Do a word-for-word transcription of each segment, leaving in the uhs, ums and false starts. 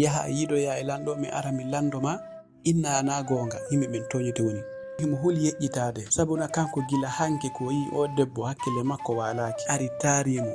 Yaha a yiidoya e lanɗo, mi ara mi lanndo ma, inna a na goonga, yimɓe ɓen tooñete woni. Himo huli yeƴƴitaade, sabuna kanko gila hanki ko o yi'i oo debbo hakkille makko waalaaki, ari taarii mo.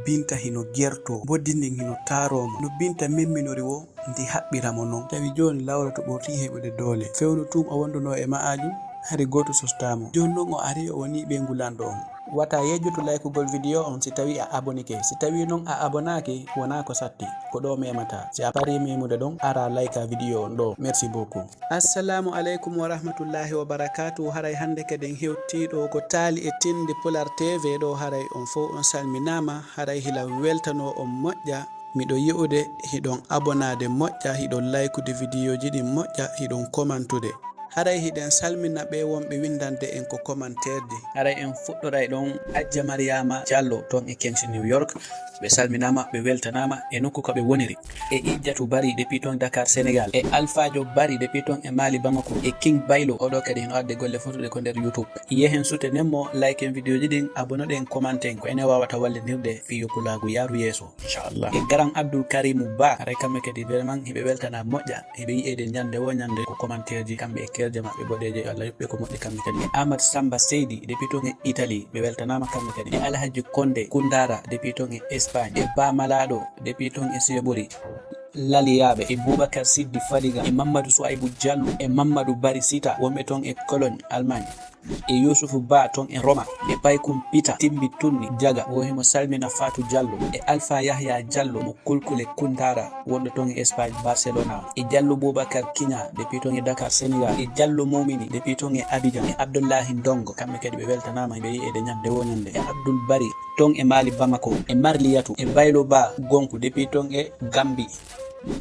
Binta hino gertoo, mboddi ndin hino taaroo mo. No Binta memminori woo, ndi haɓɓira mo non. Tawi jooni Lawra to ɓortii heɓude doole. Fewndo tun o wondunoo e ma'aju, hari gooto sostaa mo. Jooni non o arii o wonii ɓeyngu lanɗo on. Wata yejjotu laykugol video on si tawii a abonike. Si tawii non a abonaaki, wonaa ko satti. Ko ɗoo memata. Si a parii memude ɗon, ara layka video on ɗoo. Merci beaucoup. Assalaamu aleykum wa rahmatullaahi wa barakaatuhu. Haray hannde kadi en hewtii ɗoo ko Taali e Tinndi Pulaar T V ɗoo. Haray on fow on salminaama. Haray hila weltanoo on moƴƴa. Miɗo yi'ude hiɗon abonaade moƴƴa, hiɗon laykude videoji ɗin moƴƴa, hiɗon komantude. Haray hiɗen salmina ɓee wonɓe winndande en ko commentaire ji. Haray en fuɗɗoray ɗon Ajja Mariama Jallo ton e Queens, New York. Ɓe salminaama, ɓe weltanaama e nokku ka ɓe woniri. E Ijjatu Bari depuis ton Dakar, Sénégal. E Alfaajo Bari depuis ton e Mali, Bamako. E King Baylo, oɗo kadi hino adde golle fotuɗe ko nder YouTube. Yehen sutenen mo, liken videoji ɗin, abonoɗen, commenten, ko enen wawata wallinirde fii yo pulaagu yaaru yeeso, inchallah. E Garan Abdul Karimu Ba, haray kamɓe kadi vraiment hiɓe weltana moƴƴa, hiɓe yi'eede ñande woo ñande ko commentaire ji, kamɓe e kerje maɓɓe boɗeeje, yo Allah yoɓ ɓe ko moƴƴi kamɓe kadi. E Amat Samba Seydi, depuis ton e Italie, ɓe weltanaama kamɓe kadi. E Alhaji Konde Kundara, depuis ton e Espagne. E Ba Malaaɗo, depuis ton e Seɓori. Laliyaaɓe, e Boubacar Siddi Fadiga, e Mamadou Souaibou Diallo, e Mamadou Bari Sita, wonɓe ton e Cologne, Allemagne, e Youssouf Ba ton e Roma, e Paykum Pita, Timbi Tunni Diaga, wo himo salmina Fatou Diallo, e Alpha Yahya Diallo mo Kulkule Kundara, wonɗo ton e Espagne, Barcelona, e Diallo Boubacar Kiña, depuis ton e Dakar, Sénégal, e Diallo Momini, depuis ton e Abidjan, e Abdoulahi Ndongo, kamɓe kadi ɓe weltanaama, ɓe yi'eede ñande woo ñande, e Abdoul Bari, ton e Mali Bamako, e Marliyatu, e Baylo Ba Gonku, depuis ton e Gambie.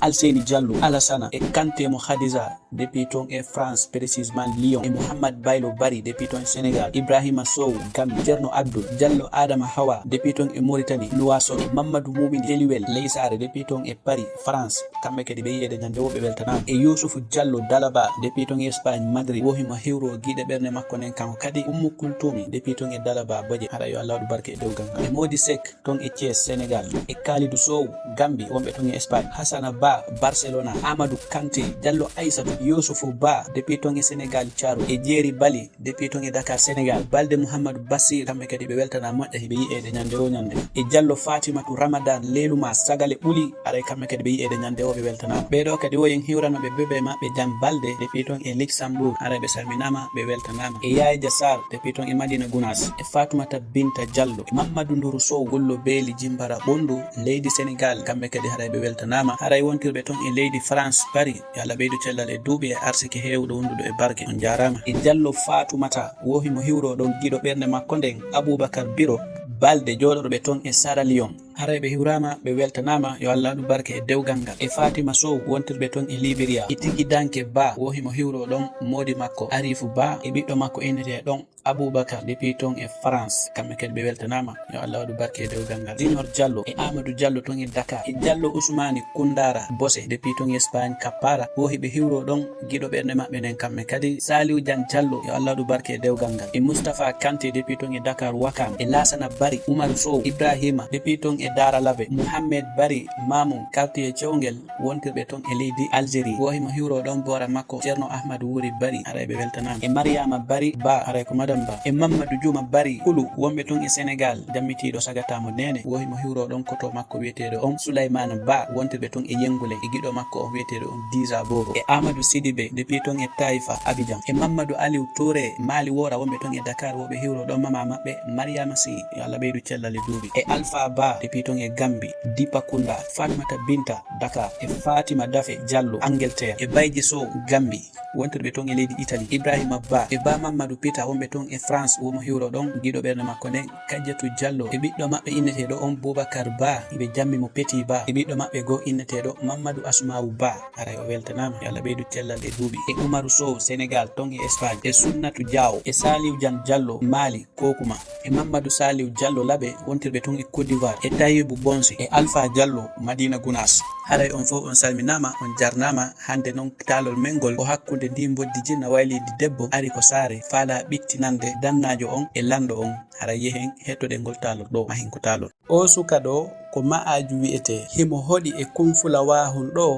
Alseyni Diallo, Alasana e Kante mo Khadija, depuis ton e France, précisément Lyon, e Mouhammad Baylo Bari, depuis ton e Sénégal, Ibrahima Sow, Gambie, Ceerno Abdou, Diallo Adama Hawa, depuis ton e Mauritanie, Nouakchott, e Mamadou Moumini Deliwel, Leysaare, depuis ton e Paris, France, kamɓe kadi ɓe yi'eede ñande woo ɓe weltanaama. E Youssouf Diallo Dalaba, depuis ton e Espagne, Madrid, wo himo hiwroo giiɗe ɓernde makko nden kanko kadi. Ummu Kultumi, depuis ton e Dalaba Boje, haray yo Allah waɗu barke e dewgal ngal. E Modi Seck, ton e Thiès, Sénégal, e Kalidou Sow, Gambie, wonɓe ton e Espagne, Hassana Ba, Barcelona, Amadou Kanté, Diallo Aissatou, Youssoufou Ba, depuis ton e Sénégal, Thiaro, e Jerry Bali, depuis ton e Dakar, Sénégal, Balde Mouhamadou Bassir, kamɓe kadi ɓe weltana moƴƴa, hiɓe yi'eede ñande woo ñande. E Diallo Fatimatou Ramadan, Leluma, Sagale Ɓuli, haray kamɓe kadi ɓe yi'eede ñande woo ɓe weltanaama. Ɓee ɗoo kadi wo en hiwrano ɓe bébé maɓɓe Jam Balde, depuis ton e Luxembourg, haray ɓe salminaama, ɓe weltanaama. E Yaya Dia Sarr, depuis ton e Madina Gounass, e Fatoumata Binta Diallo, e Mamadou Ndourou Sow, Gullo Beeli Jimbara Ɓonndu, leydi Sénégal, kamɓe kadi haray ɓe weltanaama. Haray wontirɓe ton e leydi France, Paris, yo Allah ɓeydu cellal e duuɓi e arsike heewuɗo wonduɗo e barke. On jaaraama. E Diallo Fatoumata, wo himo hiwroo ɗon giɗo ɓernde makko nden, Aboubacar Biro, Balde, jooɗoɗo ɓe ton e Sierra Leone. Haray ɓe hiwraama, ɓe weltanaama, yo Allah waɗu barke e dewgal ngal. E Fatima Sow, wontirɓe ton e Liberia. E Tigi Danke Ba, wo himo hiwroo ɗon moodi makko, Arifou Ba, e ɓiɗɗo makko innetee ɗon Aboubacar, depuis ton e France, kamɓe kadi ɓe weltanaama, yo Allah waɗu barke e dewgal ngal. Junior Diallo e Amadou Diallo ton e Dakar, e Diallo Ousmane Koundara Bose, depuis ton e Espagne, Kappara, wo hiɓe hiwroo ɗon giɗo ɓernde maɓɓe nden kamɓe kadi. Saliou Diang Diallo, yo Allah waɗu barke e dewgal ngal. E Moustapha Kanté, depuis ton e Dakar, Wakam, e Lassana Bari, Oumar Sow, Ibrahima, depuis ton e Dara Labe, Mohamed Bari, Mamoun, quartier Cewngel, wontirɓe ton e leydi Algérie. Wo himo hiwroo ɗon boora makko, Ceerno Ahmadu Wuri Bari, haray ɓe weltanaama. E Mariama Bari Ba, haray ko Madam Ba. E Mammadu Juma Bari Kulu, wonɓe ton e Sénégal, jammitiiɗo sagataamo neene. Wo himo hiwroo ɗon koto makko wiyeteeɗo on Sulaymana Ba, wontirɓe ton e Yengule, e giɗo makko on wiyeteeɗo on Disa Bobo. E Amadou Sidibé, depuis ton e Taïfa, Abidjan. E Mammadu Aliou Touré, Mali Wora, wonɓe ton e Dakar, wo ɓe hiwroo ɗon mama maɓɓe, Mariama Sy, yo Allah ɓeydu cellal e duuɓi. E Alpha Ba, depuis ton e Gambie, Dipakunda, Fatmata Binta, Dakar, e Fatima Dafe Diallo, Angleterre, e Bayji Sow, Gambie, wontirɓe ton e leydi Italie, Ibrahima Ba, e Ba Mamadou Pita, wonɓe ton e France, wo mo hiwroo ɗon giɗo ɓernde makko nden, Kajjatu Diallo, e ɓiɗɗo maɓɓe inneteeɗo on Boubacar Ba, hiɓe jammi mo Petit Ba, e ɓiɗɗo maɓɓe goo inneteeɗo Mamadou Asmawou Ba, haray o weltanaama, yo Allah ɓeydu cellal e duuɓi, e Umaru Sow, Sénégal, ton e Espagne, e Sunnatu Diaw, e Saliou Diang Diallo, Mali, Kokuma, e Mamadou Saliou Diallo Labe, wontirɓe ton e Côte d'Ivoire, e Tayibou Bonsi, e Alpha Diallo, Madina Gounass. Haray on fow on salminaama, on jarnaama. Hannde non taalol men ngol ko hakkunde ndii mboddi jinna waylidi debbo ari ko saare, faalaa ɓittinande dannaajo on e lanɗo on. Haray yehen hettoɗen ngol taalol ɗoo, mahin ko taalol. Oo suka ɗoo ko Ma'aaju wi'etee. Himo hoɗi e Kumfulawahun ɗoo,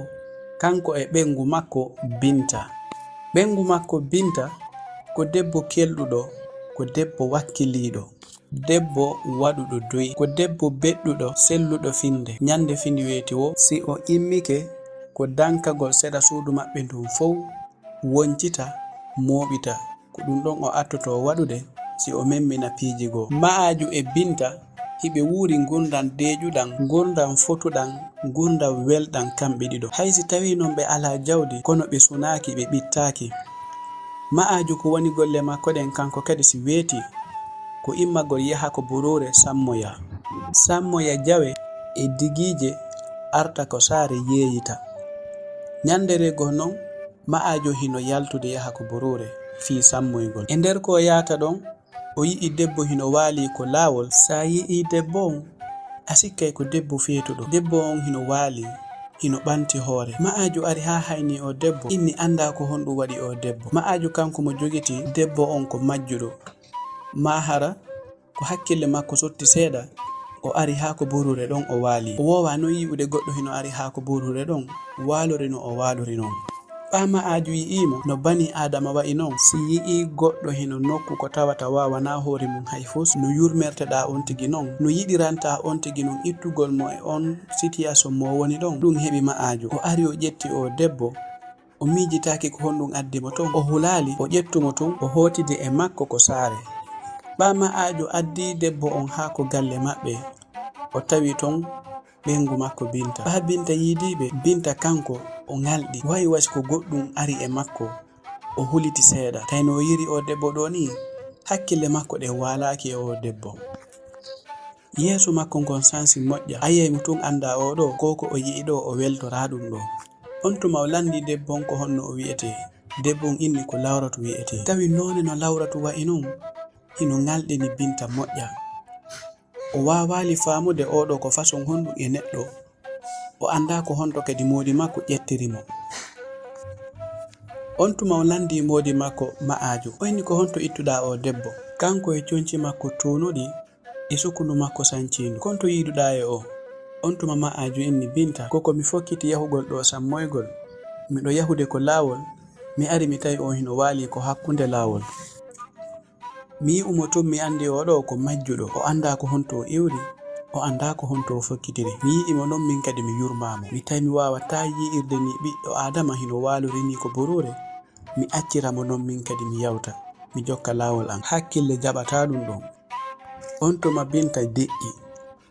kanko e ɓeyngu makko Binta. Ɓeyngu makko Binta ko debbo kelɗuɗo, ko debbo wakkiliiɗo, debbo waɗuɗo doy, ko debbo beɗɗuɗo, selluɗo finde. Ñannde fini weeti woo, si o immike, ko dankagol seɗa suudu maɓɓe ndun fow, woncita, mooɓita. Ko ɗun ɗon o attotoo waɗude si o memmina piiji goo. Ma'aaju e Binta hiɓe wuuri ngurndan deeƴuɗan, ngurndan fotuɗan, ngurndan welɗan kamɓe ɗiɗo. Hay si tawii non ɓe alaa jawdi, kono ɓe sunaaki, ɓe ɓittaaki. Ma'aaju ko woni golle makko ɗen, kanko kadi si weetii, ko immagol yaha ko buruure sammoya. Sammoya jawe e digiije, arta ko saare yeeyita. Ñannde regoo non, Ma'aajo hino yaltude yaha ko buruure fii sammoygol. E nder ko o yaata ɗon, o yi'i debbo hino waalii ko laawol. Saa yi'ii debbo on, a sikkay ko debbo feetuɗo. Debbo on hino waalii, hino ɓanti hoore. Ma'aajo ari haa haynii oo debbo, inni anndaa ko honɗun waɗi oo debbo. Ma'aajo kanko mo jogitii debbo on ko majjuɗo. Maa hara ko hakkille makko sotti seeɗa, o ari haa ko buruure ɗon o waalii. O woowaa non yi'ude goɗɗo hino ari haa ko buruure ɗon, waalori no o waalori non. Ɓaa Ma'aajo yi'ii mo no banii Aadama wa'i non. Si yi'ii goɗɗo hino nokku ko tawata waawanaa hoore mun hay fus, no yurmerteɗaa on tigi non, no yiɗirantaa on tigi non ittugol mo e on sitiyaason mo o woni ɗon. Ɗun heɓi Ma'aajo. O ari o ƴetti oo debbo, o miijitaaki ko honɗun addi mo ton. O hulaali, o ƴettu mo tun, o hootidi e makko ko saare. Ɓaa Ma'aajo addii debbo on haa ko galle maɓɓe, o tawi ton ɓeyngu makko Binta. Ɓaa Binta yiidii ɓe, Binta kanko o ŋalɗi, wa'i wa si ko goɗɗun ari e makko. O huliti seeɗa. Tawi no o yi'iri oo debbo ɗoo nii, hakkille makko ɗen waalaaki e oo debbo. Yeeso makko ngon sansi moƴƴa. A yi'ay mo tun anndaa oo ɗoo, ko ko o yi'i ɗoo o weltoraa ɗun ɗoo. On tuma o lanndii debbo on ko honno o wi'etee. Debbo on inni ko Lawratu wi'etee. Tawi noone no Lawratu wa'i non, hino ŋalɗini Binta moƴƴa. O waawaali faamude oo ɗoo ko façon honɗun e neɗɗo. O anndaa ko honto kadi moodi makko ƴettiri mo. On tuma o lanndii moodi makko Ma'aajo. O inni ko honto ittuɗaa oo debbo? Kanko e conci makko tuunuɗi e sukundu makko sancindu. Ko honto yiiduɗaa e oo? On tuma Ma'aajo inni Binta, ko ko mi fokkiti yahugol ɗoo sammoygol. Miɗo yahude ko laawol, mi ari mi tawi on hino waalii ko hakkunde laawol. Mi yi'u mo tun, mi anndi oo ɗoo ko majjuɗo. O anndaa ko honto o iwri, o anndaa ko honto o fokkitiri. Mi yi'i mo non, min kadi mi yurmaa mo. Mi tawi mi waawataa yi'irde nii ɓiɗɗo Aadama hino waalori nii ko buruure. Mi accira mo non, min kadi mi yawta, mi jokka laawol an. Hakkille jaɓataa ɗun ɗon. On tuma Binta deƴƴi.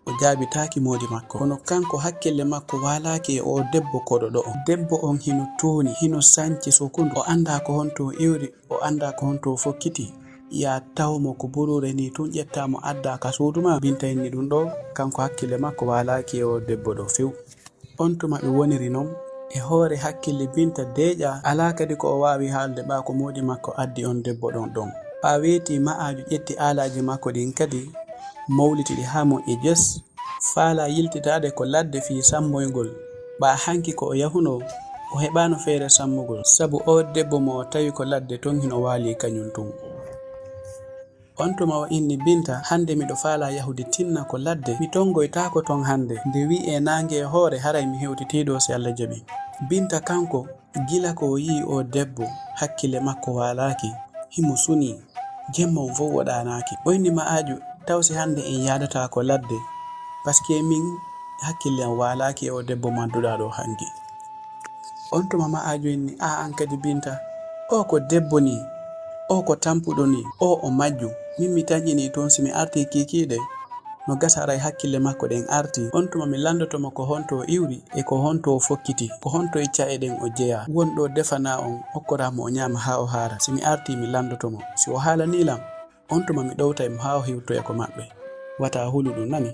O jaabitaaki moodi makko. Kono kanko hakkille makko waalaaki e oo debbo koɗoɗo on. Debbo on hino tuuni, hino sanci sukundu. O anndaa ko honto o iwri, o anndaa ko honto o fokkiti. Yaa taw mo ko buruure nii tun, ƴettaa mo addaa ka suudu maa. Binta inni ɗun ɗoo, kanko hakkille makko waalaaki e oo debbo ɗoo few. On tuma ɓe woniri non, e hoore hakkille Binta deeƴaa, alaa kadi ko o waawi haalde ɓaa ko moodi makko addi on debbo ɗon ɗon. Ɓaa weetii Ma'aajo ƴetti aalaaji makko ɗin kadi, mawliti ɗi haa moƴƴi jes, faalaa yiltitaade ko ladde fii sammoygol. Ɓaa hanki ko o yahunoo, o heɓaano feere sammugol, sabu oo debbo mo o tawi ko ladde ton hino waalii kañun tun. On tuma o inni Binta, hannde miɗo faalaa yahude tinna ko ladde, mi tonngoytaako ton hannde. Nde wi'ee naange e hoore, haray mi hewtitii ɗoo si Alla jaɓii. Binta kanko, gila ko o yi'i oo debbo, hakkille makko waalaaki, himo sunii, jemma on fow o ɗaanaaki. O inni Ma'aaju, taw si hannde en yaadataa ko ladde, paske min hakkille an waalaaki e oo debbo madduɗaa ɗoo hanki. On tuma Ma'aaju inni, aa an kadi Binta, oo ko debbo nii, oo ko tampuɗo nii, oo o majju. Min mi tanƴinii tun si mi artii kiikiiɗe, no gasa haray hakkille makko ɗen artii. On tuma mi lanndoto mo ko honto o iwri e ko honto o fokkiti, ko honto e ca'e ɗen o jeyaa. Won ɗoo defanaa on, okkoraa mo o ñaama haa o haara. Si mi artii mi lanndoto mo. Si o haalanii lan, on tuma mi ɗowtay mo haa o hewtoya ko maɓɓe. Wata a hulu ɗun, nani?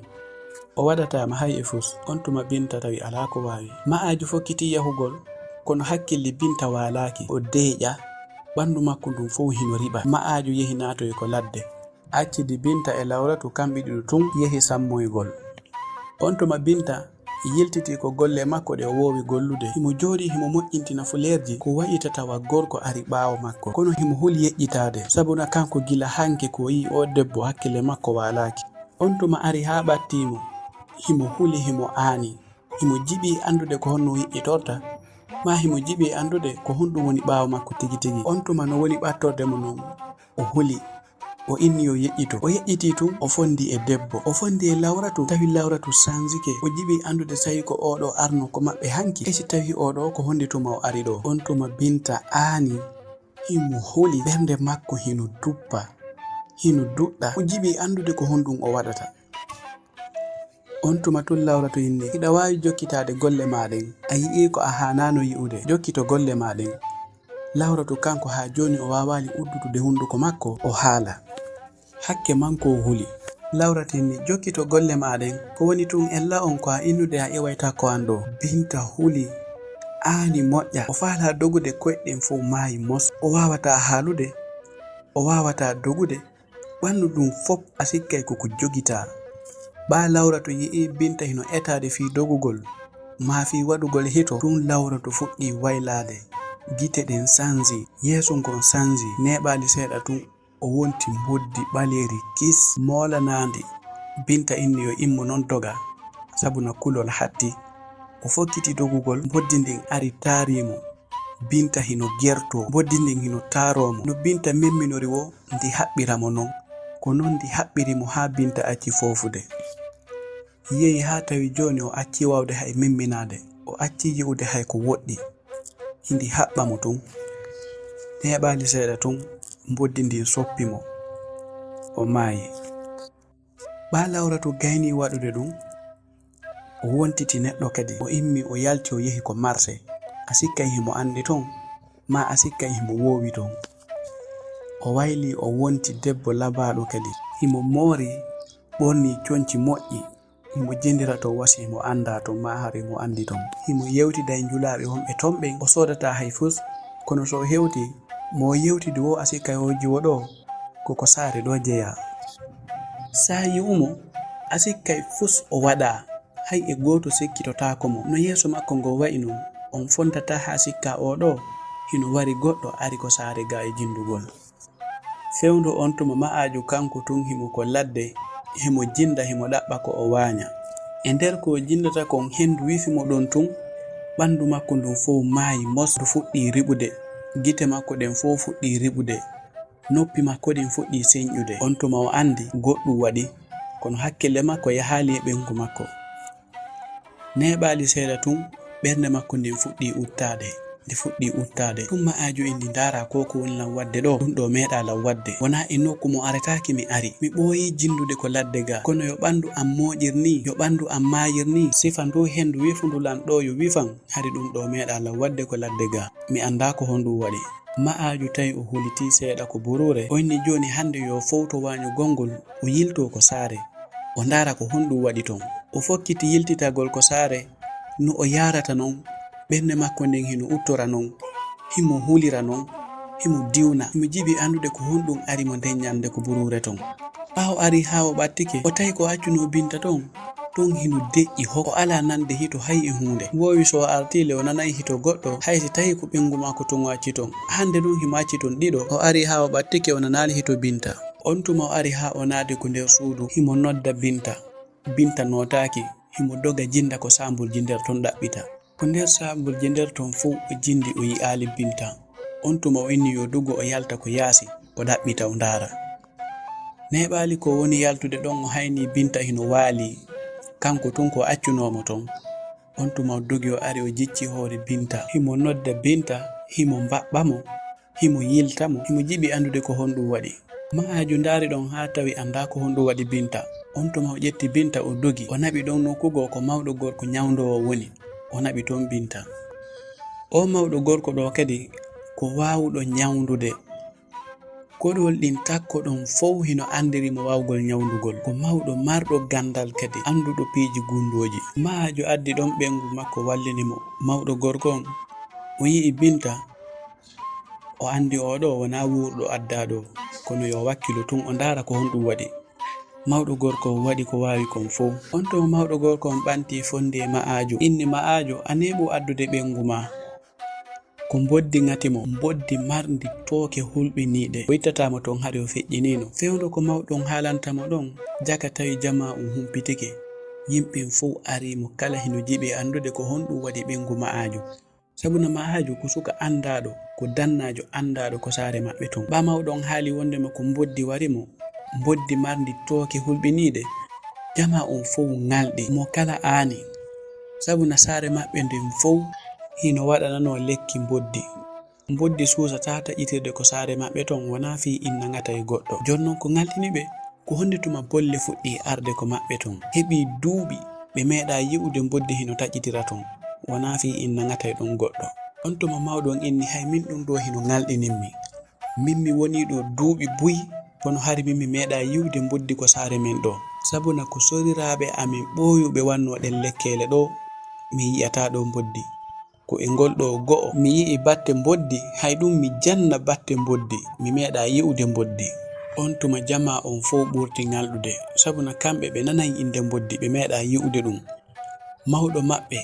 O waɗataa ma hay e fus. On tuma Binta tawi alaa ko waawi. Ma'aaju fokkitii yahugol, kono hakkille Binta waalaaki. O deeƴa, ɓanndu makko ndun fow hino riɓa. Ma'aaju yehi naatoyi ko ladde. Accidi Binta e Lawratu kamɓe ɗiɗo tun, yehi sammoygol. On tuma Binta yiltitii ko golle makko ɗe o woowi gollude. Himo jooɗii, himo moƴƴintina fuleerji ko wa'ita tawa gorko ari ɓaawo makko. Kono himo huli yeƴƴitaade, sabuna kanko gila hanki ko o yi'i oo debbo, hakkille makko waalaaki. On tuma ari haa ɓattii mo. Himo huli, himo aani. Himo jiɓi anndude ko honno yeƴƴitorta, maa himo jiɓi anndude ko honɗum woni ɓaawo makko tigi tigi. On tuma no woni ɓattorde mo non, o huli. O inni yo yeƴƴito. O yeƴƴitii tun, o fondi e debbo. O fondi e Lawratu, tawi Lawratu sanzike. O jiɓi anndude sayi ko oo ɗoo arno ko maɓɓe hanki. E si tawi oo ɗoo ko honde tuma o ari ɗoo? On tuma Binta aani. Himo huli, ɓernde makko hino duppa, hino duɗɗa. O jiɓi anndude ko honɗum o waɗata. On tuma tun Lawratu inni, "Hiɗa waawi jokkitaade golle maa ɗen. A yi'ii ko a haanaano yi'ude. Jokkito golle maa ɗen." Lawratu kanko haa jooni o waawaali uddutude hunduko makko, o haala. Hakke makko o huli. Lawratu inni, "Jokkito golle maa ɗen. Ko woni tun, ella on ko a innude a iwayta ko an ɗoo." Binta huli. Aani moƴƴa. O faalaa dogude, koyɗe ɗen fow maayi mos. O waawataa haalude. O waawataa dogude. Ɓanndu ndun fow a sikkay ko ko jogitaa. Ɓaa Lawratu yi'ii Binta hino etaade fii dogugol, maa fii waɗugol hito, tun Lawratu fuɗɗii waylaade. Gite ɗen sanzii, yeeso ngon sanzii, neeɓaali seeɗa tun, o wonti mboddi ɓaleeri kis, moolanaandi. Binta inni yo immo non doga, sabu na kulol hatti. O fokkiti dogugol, mboddi ndin ari taarii mo. Binta hino gertoo, mboddi ndin hino taaroo mo. No Binta memminori woo, ndi haɓɓira mo non. Ko non ndi haɓɓiri mo haa Binta acci foofude. Yehi haa tawi jooni o accii waawde hay memminaade, o accii yi'ude hay ko woɗɗi. Hindi haɓɓa mo tun. Neeɓaali seeɗa tun, mboddi ndin soppi mo. O maayi. Ɓaa Lawratu gaynii waɗude ɗun, o wontiti neɗɗo kadi. O immii, o yalti, o yehi ko marse. A sikkay himo anndi ton, maa a sikkay himo woowi ton. O waylii, o wonti debbo labaaɗo kadi. Himo moori, ɓornii conci moƴƴi. Himo jindira to wasi, himo anndaa ton, maa hari himo anndi ton. Himo yewtida e njulaaɓe wonɓe ton ɓen, o soodataa hay fus. Kono so o hewtii, mo o yewtidi woo, a sikkay oo jiwo ɗoo, ko ko saare ɗoo jeyaa. Saa yi'u mo, a sikkay fus o waɗaa, hay e gooto sikkitotaako mo. No yeeso makko ngoo wa'i non, on fondataa haa sikkaa oo ɗoo hino wari goɗɗo ari ko saare gaa e jindugol. Fewndo on tuma ma'aaju kanko tun himo ko ladde, himo jinda, himo ɗaɓɓa ko o waaña. E nder ko o jindata kon, hendu wifi mo ɗon tun, ɓandu makko ndun fow maayi mos, ndu fuɗɗii riɓude. Gite makko ɗen fow fuɗɗii riɓude. Noppi makko ɗin fuɗɗii senƴude. On tuma o andi goɗɗum waɗi, kono hakkille makko yahaali e ɓeyngu makko. Neeɓaali seeɗa tun, ɓernde makko nden fuɗɗii uttaade, nde fuɗɗii uttaade. Tun ma'aaju inni, ndaaraa ko ko woni lan waɗde ɗoo, ɗun ɗoo meeɗaa lan waɗde. Wonaa e nokku mo aretaake mi ari. Mi ɓooyii jinndude ko ladde gaa. Kono yo ɓanndu an mooƴir nii, yo ɓanndu an maayir nii, sifa nduu henndu wifundu lan ɗoo yo wifan, hari ɗun ɗoo meeɗaa lan waɗde ko ladde gaa. Mi anndaa ko honɗun waɗi. Ma'aaju tawi o hulitii seeɗa ko buruure, o inni, jooni hannde yo fowto waañugol ngol, o yiltoo ko saare, o ndaara ko honɗun waɗi ton. O fokkiti yiltitagol ko saare, no o yaarata non, ɓernde makko nden hino uttora non, himo hulira non, himo diwna, himo jiɓi anndude ko honɗun ari mo nden ñannde ko buruure ton. Ɓaawo arii haa o ɓattike, o tawi ko accunoo Binta ton, ton hino deƴƴi hok, o alaa nande hito hay e huunde. Woowi so o artii le o nanay hito goɗɗo, hay si tawii ko ɓeyngu makko tun o acci ton. Hannde non himo acci ton ɗiɗo, o arii haa o ɓattike o nanaali hito Binta. On tuma o ari haa o naati ko nder suudu, himo nodda Binta. Binta nootaaki, himo doga jinda ko saamburji nder ton ɗaɓɓita. Ko nder saamburji nder ton fow o jindi o yi'aali Binta. On tuma o inni yo dugo o yalta ko yaasi, o ɗaɓɓita o ndaara. Neeɓaali ko woni yaltude ɗon o haynii Binta hino waalii, kanko tun ko accunoo mo ton. On tuma o dogi o ari o jiccii hoore Binta. Himo nodda Binta, himo mbaɓɓa mo. Himo yilta mo, himo jiɓi anndude ko honɗun waɗi. Ma'aaju ndaari ɗon haa tawi anndaa ko honɗun waɗi Binta. On tuma o ƴetti Binta o dogi, o naɓi ɗon nokku goo ko mawɗo gorko ñawndoowo woni. O naɓi ton Binta. Oo mawɗo gorko ɗoo kadi ko waawuɗo ñawndude. Koɗol ɗin takko ɗon fow hino anndiri mo waawugol ñawndugol. Ko mawɗo marɗo ganndal kadi, annduɗo piiji gunndooji. Ma'aaju addi ɗon ɓeyngu makko wallini mo. Mawɗo gorko on, o yi'i Binta, o anndi oo ɗoo wonaa wuurɗo addaa ɗoo, kono yo wakkilu tun o ndaara ko honɗun waɗi. Mawɗo gorko on waɗi ko waawi kon fow. On tuma mawɗo gorko on ɓantii fondi e ma'aaju, inni, ma'aaju, a neeɓu addude ɓeyngu maa. Ko mboddi ŋati mo, mboddi marndi tooke hulɓiniiɗe. O ittataa mo ton hari o feƴƴiniino. Fewndo ko mawɗo on haalanta mo ɗon, jaka tawi jamaa on humpitike. Yimɓe fow arii mo, kala hino jiɓi anndude ko honɗum waɗi ɓeyngu Ma'aaju. Sabuna Ma'aaju ko suka anndaaɗo, ko dannaajo anndaaɗo ko saare maɓɓe ton. Ɓaa mawɗo on haali wonndema ko mboddi wari mo, mboddi marndi tooke hulɓiniiɗe. Jamaa on fow ŋalɗi mo kala aani. Sabuna saare maɓɓe nden fow hino waɗananoo lekki mboddi. Mboddi suusataa taƴitirde ko saare maɓɓe ton, wonaa fii inna ŋata e goɗɗo. Jooni non ko ŋalɗini ɓe, ko honde tuma bolle fuɗɗii arde ko maɓɓe ton. Heɓii duuɓi ɓe meeɗaa yi'ude mboddi hino taƴitira ton, wonaa fii inna ŋata e ɗon goɗɗo. On tuma mawɗo on inni, "Hay min ɗum ɗoo hino ŋalɗinimmi. Min mi wonii ɗoo duuɓi buy, kono hari min mi meeɗaa yi'ude mboddi ko saare men ɗoo. Sabuna ko soriraaɓe amin ɓooyuɓe wannoo ɗen lekkeele ɗoo, mi yi'ataa ɗoo mboddi." Ko e ngol ɗoo go'o mi yi'i batte mboddi, hay ɗum mi janna batte mboddi, mi meeɗaa yi'ude mboddi. On tuma jamaa on fow ɓurti ŋalɗude, sabuna kamɓe ɓe nanay innde mboddi, ɓe meeɗaa yi'ude ɗum. Mawɗo maɓɓe,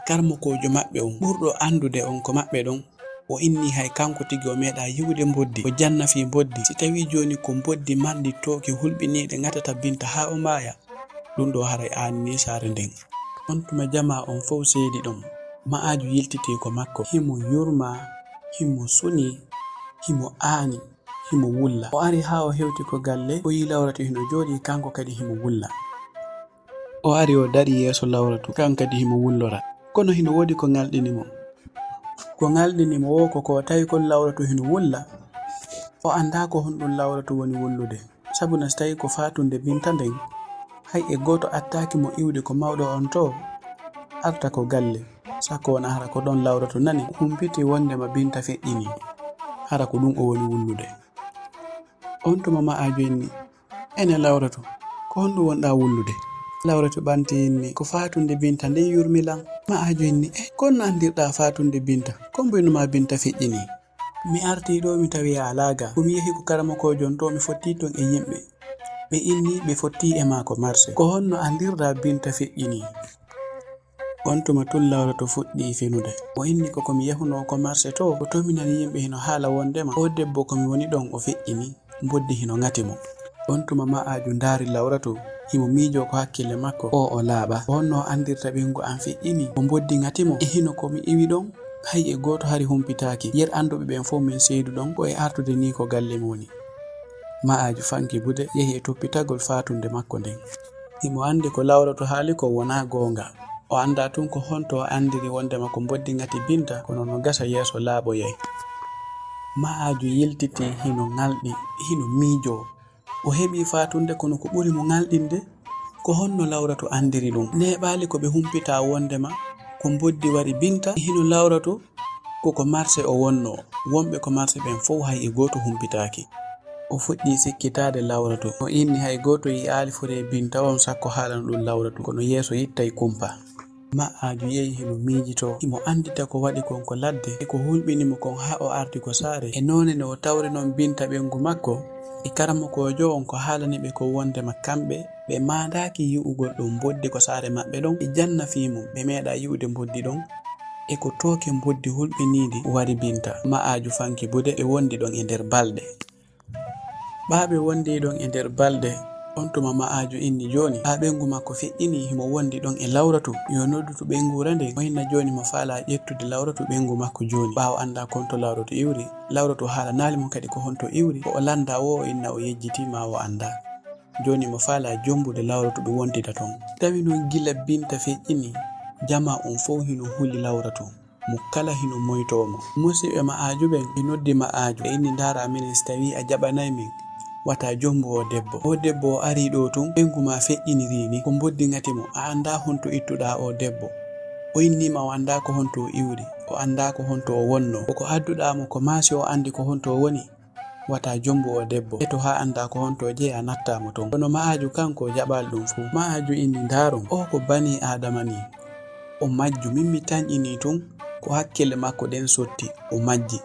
karmokoojo maɓɓe on, ɓurɗo anndude on ko maɓɓe ɗon, o inni hay kanko tigi o meeɗaa yi'ude mboddi, o janna fii mboddi. Si tawii jooni ko mboddi marndi tooke hulɓiniiɗe ŋatata Binta haa o maaya, ɗum ɗoo haray aaninii saare nden. On tuma jamaa on fow seedi ɗon. Ma'aaju yiltitii ko makko. Himo yurmaa, himo sunii, himo aani, himo wulla. O ari haa o hewti ko galle, o yi'i Lawratu hino jooɗii, kanko kadi himo wulla. O ari o darii yeeso Lawratu, kanko kadi himo wullora. Kono hino woodi ko ŋalɗini mo. Ko ŋalɗini mo woo ko, ko tawi kon Lawratu hino wulla, o anndaa ko honɗum Lawratu woni wullude. Sabuna si tawii ko faatunde Binta nden, hay e gooto attaaki mo iwde ko mawɗo on too, arta ko galle, sakko wona hara ko ɗon Lawratu nani, humpiti wonndema Binta feƴƴinii, hara ko ɗum o woni wullude. On tuma Ma'aaju inni, "Ene Lawratu, ko honɗum wonɗaa wullude?" Lawratu ɓanti inni, "Ko faatunde Binta nden yurmi lan." Ma'aaju inni, "Eh, ko honno anndirɗaa faatunde Binta? Ko mboynu maa Binta feƴƴinii?" "Mi artii ɗoo, mi tawi a alaa ga. Ko mi yehi ko karamokoojo on too, mi fottii ton e yimɓe. Ɓe inni ɓe fottii e maa ko marse. Ko honno anndirɗaa Binta feƴƴinii?" On tuma tun Lawratu fuɗɗii fenude. O inni, "Ko ko mi yahunoo ko marse too, ko too mi nani yimɓe hino haala wonndema oo debbo ko mi woni ɗon o feƴƴinii, mboddi hino ŋati mo." On tuma Ma'aaju ndaari Lawratu, himo miijoo ko hakkille makko, oo o laaɓa. Ko honno o anndirta ɓeyngu an feƴƴinii, ko mboddi ŋati mo? E hino ko mi iwi ɗon, hay e gooto hari humpitaaki. Yer annduɓe ɓen fow min seedu ɗon, ko e artude nii ko galle mi woni. Ma'aaju fanki bude, yehi e toppitagol faatunde makko nden. Himo anndi ko Lawratu haali kon wonaa goonga. O anndaa tun ko honto o anndiri wonndema ko mboddi ŋati Binta, kono no gasa yeeso laaɓoyay. Ma'aaju yiltitii hino ŋalɗi, hino miijoo. O heɓii faatunde, kono ko ɓuri mo ŋalɗinde, ko honno Lawratu anndiri ɗum. Neeɓaali ko ɓe humpitaa wonndema ko mboddi wari Binta, hino Lawratu ko ko marse o wonnoo. Wonɓe ko marse ɓen fow hay e gooto humpitaaki. O fuɗɗii sikkitaade Lawratu. O inni hay gooto yi'aali furee Binta on sakko haalana ɗum Lawratu, kono yeeso yittay kumpa. Ma'aaju yehi himo miijitoo, himo anndita ko waɗi kon ko ladde, e ko hulɓini mo kon haa o arti ko saare, e noone no o tawri non Binta ɓeyngu makko, e karamokoojo on ko haalani ɓe kon wonndema kamɓe ɓe maandaaki yi'ugol ɗum mboddi ko saare maɓɓe ɗon, ɓe janna fii mum, ɓe meeɗaa yi'ude mboddi ɗon, e ko tooke mboddi hulɓiniindi wari Binta. Ma'aaju fanki bude, ɓe wondi ɗon e nder balɗe. Ɓaa ɓe wondi ɗon e nder balɗe, on tuma Ma'aaju inni jooni, haa ɓeyngu makko feƴƴinii, himo wondi ɗon e Lawratu, yo noddutu ɓeynguure nden, o inna jooni mo faalaa ƴettude Lawratu ɓeyngu makko jooni, ɓaa o anndaa ko honto Lawratu iwri. Lawratu haalanaali mo kadi ko honto iwri, ko o lanndaa woo o inna o yejjitii maa o anndaa. Jooni mo faalaa jombude Lawratu ɓe wontida ton. Tawi non gila Binta feƴƴinii, jamaa on fow hino huli Lawratu. Mo kala hino moytoo mo. Musiɓɓe Ma'aaju ɓen ɓe noddi Ma'aaju, ɓe inni, "Ndaaraa minen si tawii a jaɓanay min, wata jombu oo debbo. Oo debbo o arii ɗoo tun, ɓeyngu maa feƴƴinirii ni, ko mboddi ŋati mo, a anndaa honto ittuɗaa oo debbo. O innii ma o anndaa ko honto o iwri, o anndaa ko honto o wonnoo. Ko ko adduɗaa mo ko maa si o anndi ko honto o woni?" Wata jombu oo debbo. Eto haa anndaa ko honto o jeyaa, nattaa mo ton. Kono Ma'aaju kanko o jaɓaali ɗum fow. Ma'aaju inni, "Ndaaron, oo ko banii Aadama nii. O majju, min mi tanƴinii tun, ko hakkille makko ɗen sotti, o majji.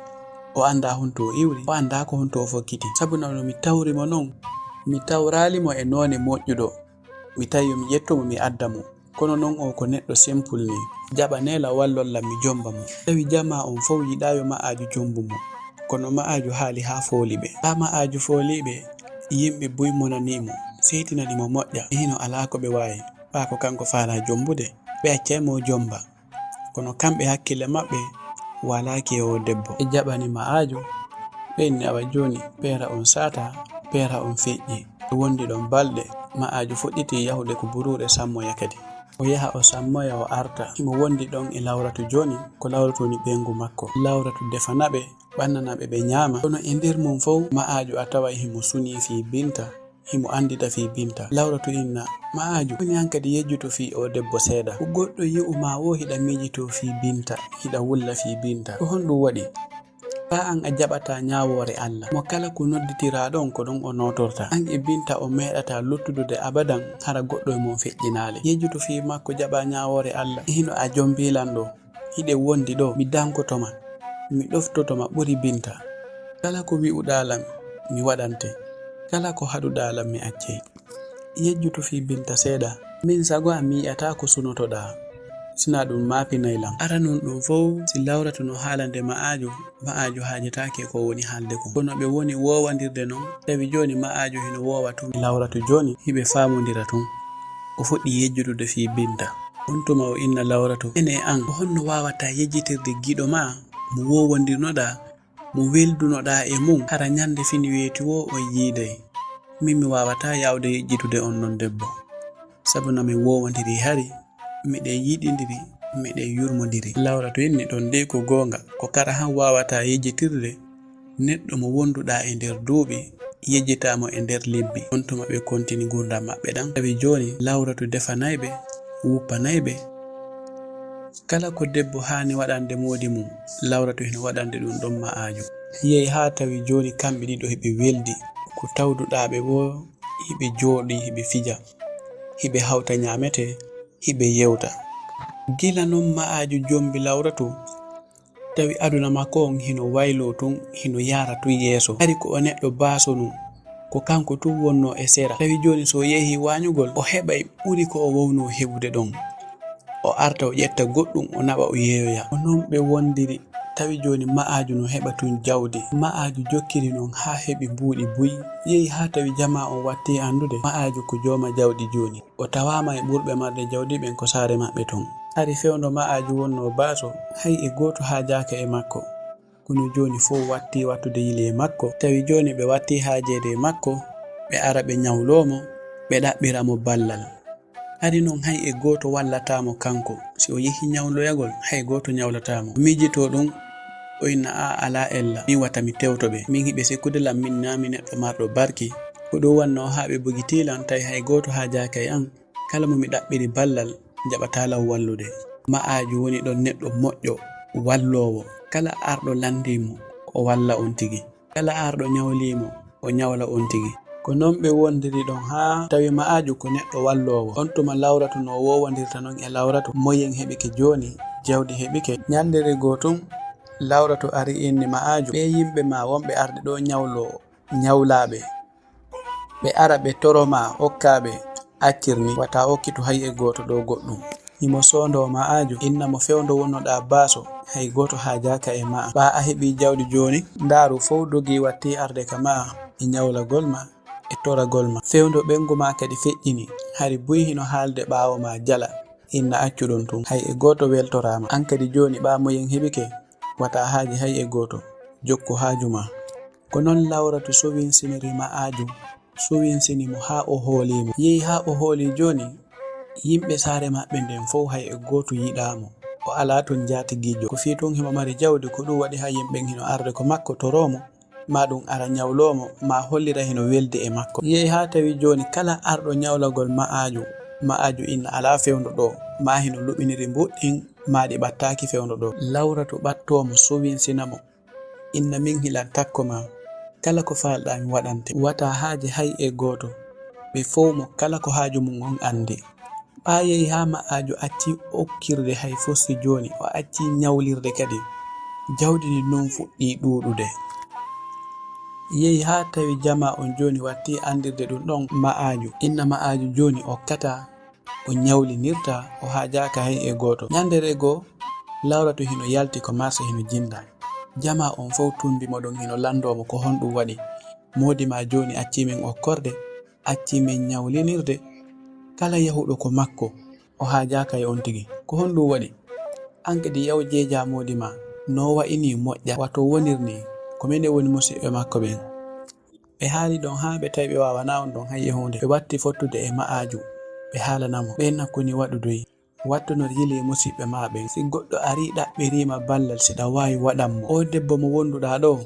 O anndaa honto o iwri, o anndaa ko honto o fokkiti. Sabu no mi tawri mo non, mi tawraali mo e noone moƴƴuɗo. Mi tawi yo mi ƴettu mo, mi adda mo. Kono non oo ko neɗɗo sempul nii. Jaɓanee lan, wallon lan mi jomba mo." Tawi jamaa on fow yiɗaa yo Ma'aaju jombu mo. Kono Ma'aaju haali haa fooli ɓe. Haa Ma'aaju foolii ɓe, yimɓe buy monanii mo, seytinani mo moƴƴa, e hino alaa ko ɓe waawi. ɓaa ko kanko faalaa jombude, ɓe accay mo o jomba. Kono kamɓe hakkille maɓɓe waalaaki e oo debbo. Ɓe jaɓani Ma'aaju, ɓe inni, "Awa jooni, peera on saataa, peera on feƴƴi." Ɓe wondi ɗon balɗe, Ma'aaju fuɗɗiti yahude ko buruure sammoya kadi. O yaha o sammoya o arta. Himo wondi ɗon e Lawratu jooni, ko Lawratu woni ɓeyngu makko. Lawratu defana ɓe, ɓannana ɓe, ɓe ñaama. Kono e nder mum fow, Ma'aaju a taway himo sunii fii Binta. Himo anndita fii Binta. Lawratu inna, "Ma'aaju, woni an kadi yejjutu fii oo debbo seeɗa. Ko goɗɗo yi'u maa woo hiɗa miijitoo fii Binta, hiɗa wulla fii Binta. Ko honɗun waɗi? Faa an a jaɓataa ñaawoore Alla. Mo kala ko nodditiraa ɗon, ko ɗon o nootorta. An e Binta on meeɗataa luttudude abadan, hara goɗɗo e mon feƴƴinaali. Yejjutu fii makko, jaɓaa ñaawoore Alla. Hino a jombii lan ɗoo. Hiɗen wondi ɗoo, mi dankoto ma, mi ɗoftoto ma ɓuri Binta. Kala ko wi'uɗaa lan, mi waɗante. Kala ko haɗuɗaa lan, mi accay. Yejjutu fii Binta seeɗa. Min sago an mi yi'ataa ko sunotoɗaa. Sinaa ɗun maafinay lan." Aranun ɗun fow, si Lawratu no haalande Ma'aaju, Ma'aaju haajetaake ko woni haalde kon. Kono ɓe woni woowandirde non, tawi jooni Ma'aaju hino woowa tun e Lawratu jooni, hiɓe faamondira tun. O fuɗɗi yejjitude fii Binta. On tuma o inna Lawratu, "Ene an, ko honno waawataa yejjitirde giɗo maa mo woowandirnoɗaa, mo weldunoɗaa e mun, hara ñande fini weeti woo on yiiday? Min mi waawataa yaawde yejjitude on ɗon debbo. Sabu no min woowondiri hari, miɗen yiɗindiri, miɗen yurmondiri." Lawratu inni, "Ɗon dey ko goonga, ko kara han waawataa yejjitirde neɗɗo mo wonduɗaa e nder duuɓi, yejjitaa mo e nder lebbi." On tuma ɓe kontini ngurndan maɓɓe ɗan. Tawi jooni Lawratu defanay ɓe, wuppanay ɓe. Kala ko debbo haani waɗande moodi mum, Lawratu hino waɗande ɗun ɗon Ma'aaju. Yehi haa tawi jooni kamɓe ɗiɗo hiɓe weldi. Ko tawduɗaa ɓe woo, hiɓe jooɗii, hiɓe fija, hiɓe hawta ñaametee, hiɓe yewta. Gila non Ma'aaju jombi Lawratu, tawi aduna makko on hino wayloo tun, hino yaara tun yeeso. Hari ko o neɗɗo baaso nun, ko kanko tun wonnoo e sera. Tawi jooni si o yehii waañugol, o heɓay ɓuri ko o wownoo heɓude ɗon. O arta o ƴetta goɗɗun, o naɓa o yeeyoya. Ko non ɓe wondiri, tawi jooni Ma'aaju no heɓa tun jawdi. Ma'aaju jokkiri non haa heɓi mbuuɗi buy. Yehi haa tawi jamaa on wattii anndude Ma'aaju ko jooma jawdi jooni. O tawaama e ɓurɓe marde jawdi ɓen ko saare maɓɓe ton. Hari fewndo Ma'aaju wonnoo baaso, hay e gooto haajaaka e makko. Kono jooni fow wattii wattude yili e makko. Tawi jooni ɓe wattii haajeede e makko, ɓe ara ɓe ñawloo mo, ɓe ɗaɓɓira mo ballal. Hari non hay e gooto wallataa mo kanko. Si o yehi ñawloyagol, hay gooto ñawlataa mo. O miijitoo ɗun, o inna, "Aa, alaa ella, min wata mi tewto ɓe. Min hiɓe sekkude lan, min naa mi neɗɗo marɗo barki. Ko ɗun wonnoo haa ɓe bugitii lan, tawi hay gooto haajaaka e an. Kala mo mi ɗaɓɓiri ballal, jaɓataa lan wallude." Ma'aaju woni ɗon neɗɗo moƴƴo, walloowo. Kala arɗo lanndii mo, o walla on tigi. Kala arɗo ñawlii mo, o ñawla on tigi. Ko non ɓe wondiri ɗon haa tawi Ma'aaju ko neɗɗo walloowo. On tuma Lawratu no woowondirta non e Lawratu, moyen heɓike jooni, jawdi heɓike. Ñannde regoo tun, Lawratu ari inni Ma'aaju, "Ɓee yimɓe maa wonɓe arde ɗoo ñawloo, ñawlaaɓe. Ɓe ara ɓe toro maa, okkaa ɓe, accir ni, wata okkitu hay e gooto ɗoo goɗɗun." Himo soondoo Ma'aaju, inna mo fewndo wonnoɗaa baaso, hay gooto haajaaka e maa. Ɓaa a heɓii jawdi jooni, ndaaru fow dogii wattii arde ka maa, e ñawlagol ma, e toragol ma. Fewndo ɓeyngu maa kadi feƴƴini, hari buy hino haalde ɓaawo maa jala, inna accu ɗun tun. Hay e gooto weltoraa ma. An kadi jooni ɓaa moyen heɓike, wata haaji hay e gooto, jokku haaju maa. Ko non Lawratu sowinsiniri Ma'aaju, sowinsini mo haa o hoolii mo. Yehi haa o hoolii jooni, yimɓe saare maɓɓe nden fow hay e gooto yiɗaa mo. O alaa ton jaatigiijo. Ko fii tun himo mari jawdi, ko ɗun waɗi hay yimɓen hino arde ko makko toroo mo, maa ɗun ara ñawloo mo, maa hollira hino weldi e makko. Yehi haa tawi jooni kala arɗo ñawlagol Ma'aaju, Ma'aaju inna alaa fewndo ɗoo, maa hino luɓiniri mbuɗɗin, maa ɗi ɓattaaki fewndo ɗoo. Lawratu ɓattoo mo, sowinsina mo. Inna min hilan takko maa, kala ko faalɗaa mi waɗante. Wata haaje hay e gooto. Ɓe fow mo kala ko haaju mum on anndi. Ɓaa yehi haa Ma'aaju accii okkirde hay fof si jooni, o accii ñawlirde kadi. Jawdi ndin non fuɗɗii ɗuuɗude. Yehi haa tawi jamaa on jooni wattii anndirde ɗun ɗon Ma'aaju. Inna Ma'aaju jooni okkataa, o ñawlinirta, o haajaaka hay e gooto. Ñande regoo, Lawratu hino yalti ko marse hino jinda. Jamaa on fow tumbi mo ɗon hino lanndoo mo ko honɗun waɗi. Moodi maa jooni accii min okkorde, accii min ñawlinirde. Kala yahuɗo ko makko, o haajaaka e on tigi. Ko honɗum waɗi? An kadi yaw jeejaa moodi ma, no wa'ini moƴƴa, wato wonir ni, ko minen woni musiɓɓe makko ɓen. Ɓe haali ɗon haa ɓe tawi ɓe waawanaa on ɗon hay e huunde. Ɓe watti fottude e ma'aaju, ɓe haalana mo. Ɓeen na koni waɗudoyi. Wattunor yili e musiɓɓe maa ɓen. Si goɗɗo arii ɗaɓɓirii ma ballal, si ɗa waawi waɗan mo. Oo debbo mo wonduɗaa ɗoo,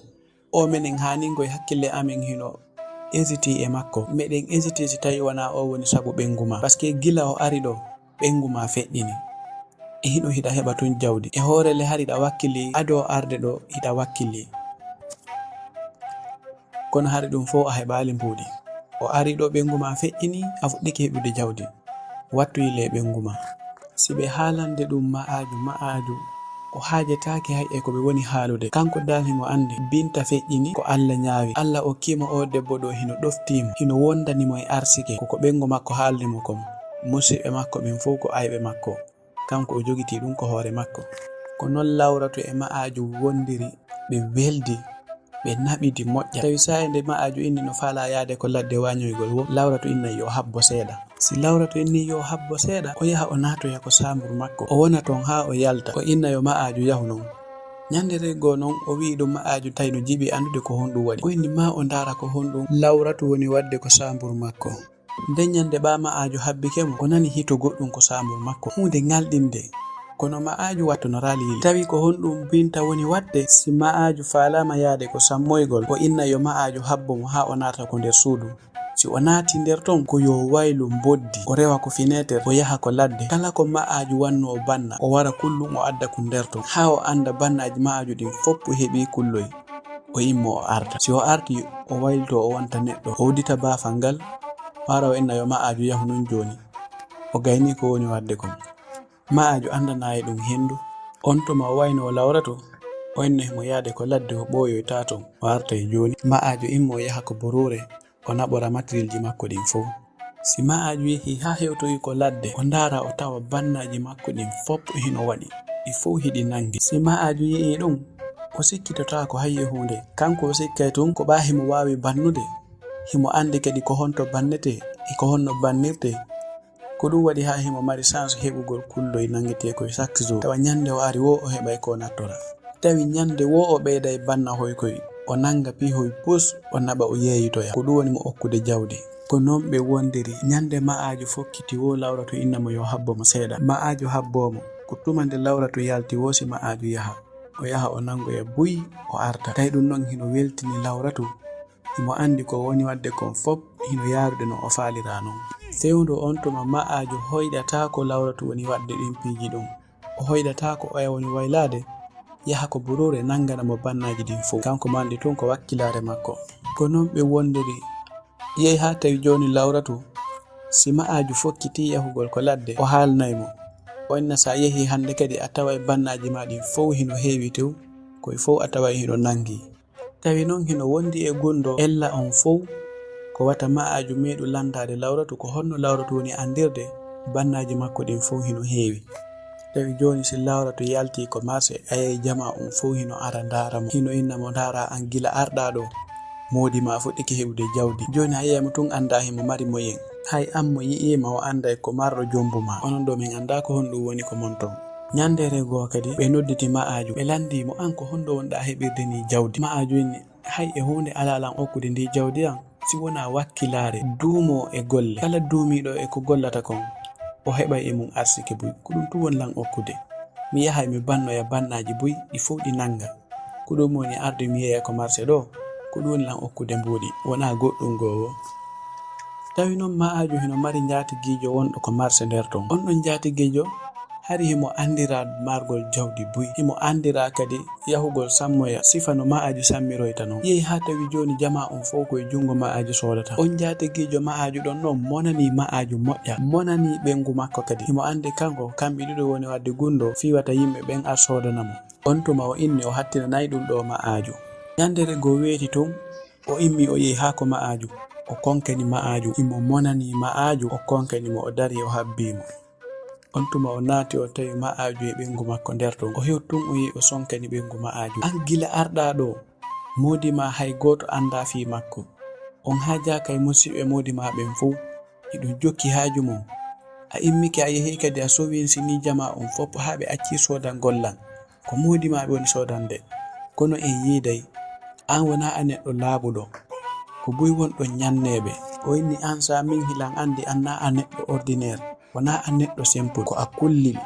o menen haaningol e hakkille amen hino hesitii e makko. Meɗen hesitii si tawii wanaa oo woni sabu ɓeyngu maa. Paske gila o ari ɗoo, ɓeyngu maa feƴƴini. E hino hiɗa heɓa tun jawdi. E hoore le hari hiɗa wakkilii, adoo arde ɗoo hiɗa wakkilii. Kono hari ɗum fow a heɓaali mbuuɗi. O ari ɗoo ɓeyngu maa feƴƴini, a fuɗɗike heɓude jawdi. Wattu yili e ɓeyngu maa. Si ɓe haalande ɗum ma'aaju, ma'aaju, o haajetaake hay e ko ɓe woni haalude. Kanko dal himo anndi, Binta feƴƴini ko Alla ñaawi. Alla okkii mo oo debbo ɗoo hino ɗoftii mo, hino wondani mo e arsike. Ko ko ɓeyngu makko haalni mo kon. Musiɓɓe makko ɓen fow ko ayɓe makko. Kanko o jogitii ɗum ko hoore makko. Ko non Lawratu e ma'aaju wondiri, ɓe weldi, ɓe naɓidi moƴƴa. Tawi saa'i nde ma'aaju inni no faalaa yaade ko ladde wañoygol woo, Lawratu innay yo habbo seeɗa. Si Lawratu inni yo habbo seeɗa, o yaha o naatoya ko saambur makko. O wona ton haa o yalta. O inna yo ma'aaju yahu non. Ñande reggoo non, o wi'i ɗum ma'aaju tawi no jiɓi anndude ko honɗum waɗi. O inni maa o ndaara ko honɗum Lawratu woni waɗde ko saambur makko. Nden ñande ɓaa ma'aaju habbike mo, o nani hito goɗɗum ko saambur makko. Huunde ŋalɗinde. Kono ma'aaju wattonoraali yili. Tawi ko honɗum Binta woni waɗde? Si ma'aaju faalaama yaade ko sammoygol, o inna yo ma'aaju habbo mo haa o naata ko nder suudu. Si o naati nder ton, ko yo waylu mboddi, o rewa ko fineeter, o yaha ko ladde. Kala ko ma'aaju wannoo banna, o wara kullum, o adda kun nder ton. Haa o annda bannaaji ma'aaju ɗin fow heɓii kulloy. O immo o arta. Si o arti, o waylitoo o wonta neɗɗo. O uddita baafal ngal, o ara o inna yo ma'aaju yahu nun jooni. O gaynii ko woni waɗde kon. Ma'aaju anndanaayi ɗum henndu. On tuma o waynoo Lawratu, o inna himo yaade ko ladde o ɓooyoyta ton. O artay jooni. Ma'aaju immo o yaha ko buruure, o naɓora matirilji makko ɗin fow. Si ma'aaju yehii haa hewtoyi ko ladde, o ndaara o tawa bannaaji makko ɗin fow hino waɗi. Ɗi fow hiɗi nangi. Si ma'aaju yi'ii ɗum, o sikkitotaako hay e huunde. Kanko o sikkay tun ko ɓaa himo waawi bannude. Himo anndi kadi ko honto bannetee e ko honno bannirtee. Ko ɗum waɗi haa himo mari chance heɓugol kulloy nangeteekoy chaque jour. Tawa ñande o ari woo o heɓay ko o nattora. Tawi ñande woo o ɓeyday bannahoy koy, o nanga pihoy pus, o naɓa o yeeyitoya. Ko ɗum woni mo okkude jawdi. Ko non ɓe wondiri. Ñande ma'aaju fokkiti woo Lawratu inna mo yo habbo mo seeɗa. Ma'aaju habboo mo. Ko tuma nde Lawratu yalti woo si ma'aaju yaha. O yaha o nangoya buy, o arta. Tawi ɗum non hino weltini Lawratu. Himo anndi ko woni waɗde kon fow hino yaarude no o faaliraa non. Fewndo on tuma ma'aaju hoyɗataako Lawratu woni waɗde ɗin piiji ɗum. O hoyɗataako oya woni waylaade, yaha ko buruure nangana mo bannaaji ɗin fow. Kanko mo anndi tun ko wakkilaare makko. Ko non ɓe wondiri. Yehi haa tawi jooni Lawratu, si ma'aaju fokkitii yahugol ko ladde, o haalnay mo. O inna sa yehii hannde kadi a taway bannaaji maa ɗin fow hino heewi tew, koy fow a taway hino nangi. Tawi non hino wondi e gunndoo ella on fow, ko wata ma'aaju meeɗu lanndaade Lawratu, ko honno Lawratu woni anndirde bannaaji makko ɗin fow hino heewi. Tawi jooni si Lawratu yaltii ko marse, a yiyay jamaa on fow hino ara ndaara mo, hino inna mo ndaara an gila arɗaa ɗoo. Moodi maa fuɗɗike heɓude jawdi. Jooni a yiyay mo tun anndaa himo mari moyen. Hay an mo yi'ii ma o annday ko marɗo jombu maa. Onon ɗoo min anndaa ko honɗum woni ko mon ton. Ñandeere goo kadi ɓe nodditi ma'aaju. Ɓe lanndii mo an ko honɗo wonɗaa heɓirde nii jawdi. Ma'aaju inni hay e huunde alaa lan okkude ndii jawdi an. Si wonaa wakkilaare, duumoo e golle. Kala duumiiɗo e ko gollata kon, o heɓay e mum arsike buy. Ko ɗum tun woni lan okkude. Mi yahay mi bannoya bannaaji buy, ɗi fow ɗi nanga. Ko ɗum woni arde mi yeeya ko marse ɗoo, ko ɗum woni lan okkude mbuuɗi, wonaa goɗɗum goo woo. Tawi non ma'aaju hino mari njaatigiijo wonɗo ko marse nder ton. On ɗon njaatigiijo hari himo anndiraa margol jawdi buy. Himo anndiraa kadi yahugol sammoya sifa no ma'aaju sammiroyta non. Yehi haa tawi jooni jamaa on fow ko e junngo ma'aaju soodata. On njaatigiijo ma'aaju ɗon non monanii ma'aaju moƴƴa, monanii ɓeyngu makko kadi. Himo anndi kanko, kamɓe ɗiɗo woni waɗde gunndoo fii wata yimɓe ɓen ar soodana mo. On tuma o inni o hattinanay ɗum ɗoo ma'aaju. Ñandeere goo weeti tun, o immi o yehi haa ko ma'aaju. O konkani ma'aaju, himo monanii ma'aaju, o konkani mo, o darii o habbii mo. On tuma o naati o tawi ma'aaju e ɓeyngu makko nder ton. O hewti tun o yehi o sonkani ɓeyngu ma'aaju. An gila arɗaa ɗoo, moodi maa hay gooto anndaa fii makko. On haajaaka e musiɓɓe moodi maa ɓen fow. Hiɗon jokki haaju mon. A immike a yehi kadi a sowinsinii jamaa on fof haa ɓe accii soodangol lan. Ko moodi maa ɓe woni soodande. Kono en yiiday. An wonaa a neɗɗo laaɓuɗo. Ko buy wonɗon ñanneeɓe. O inni an sa min hilan anndi an naa a neɗɗo ordinaire. Wonaa a neɗɗo simple. Ko a kullil.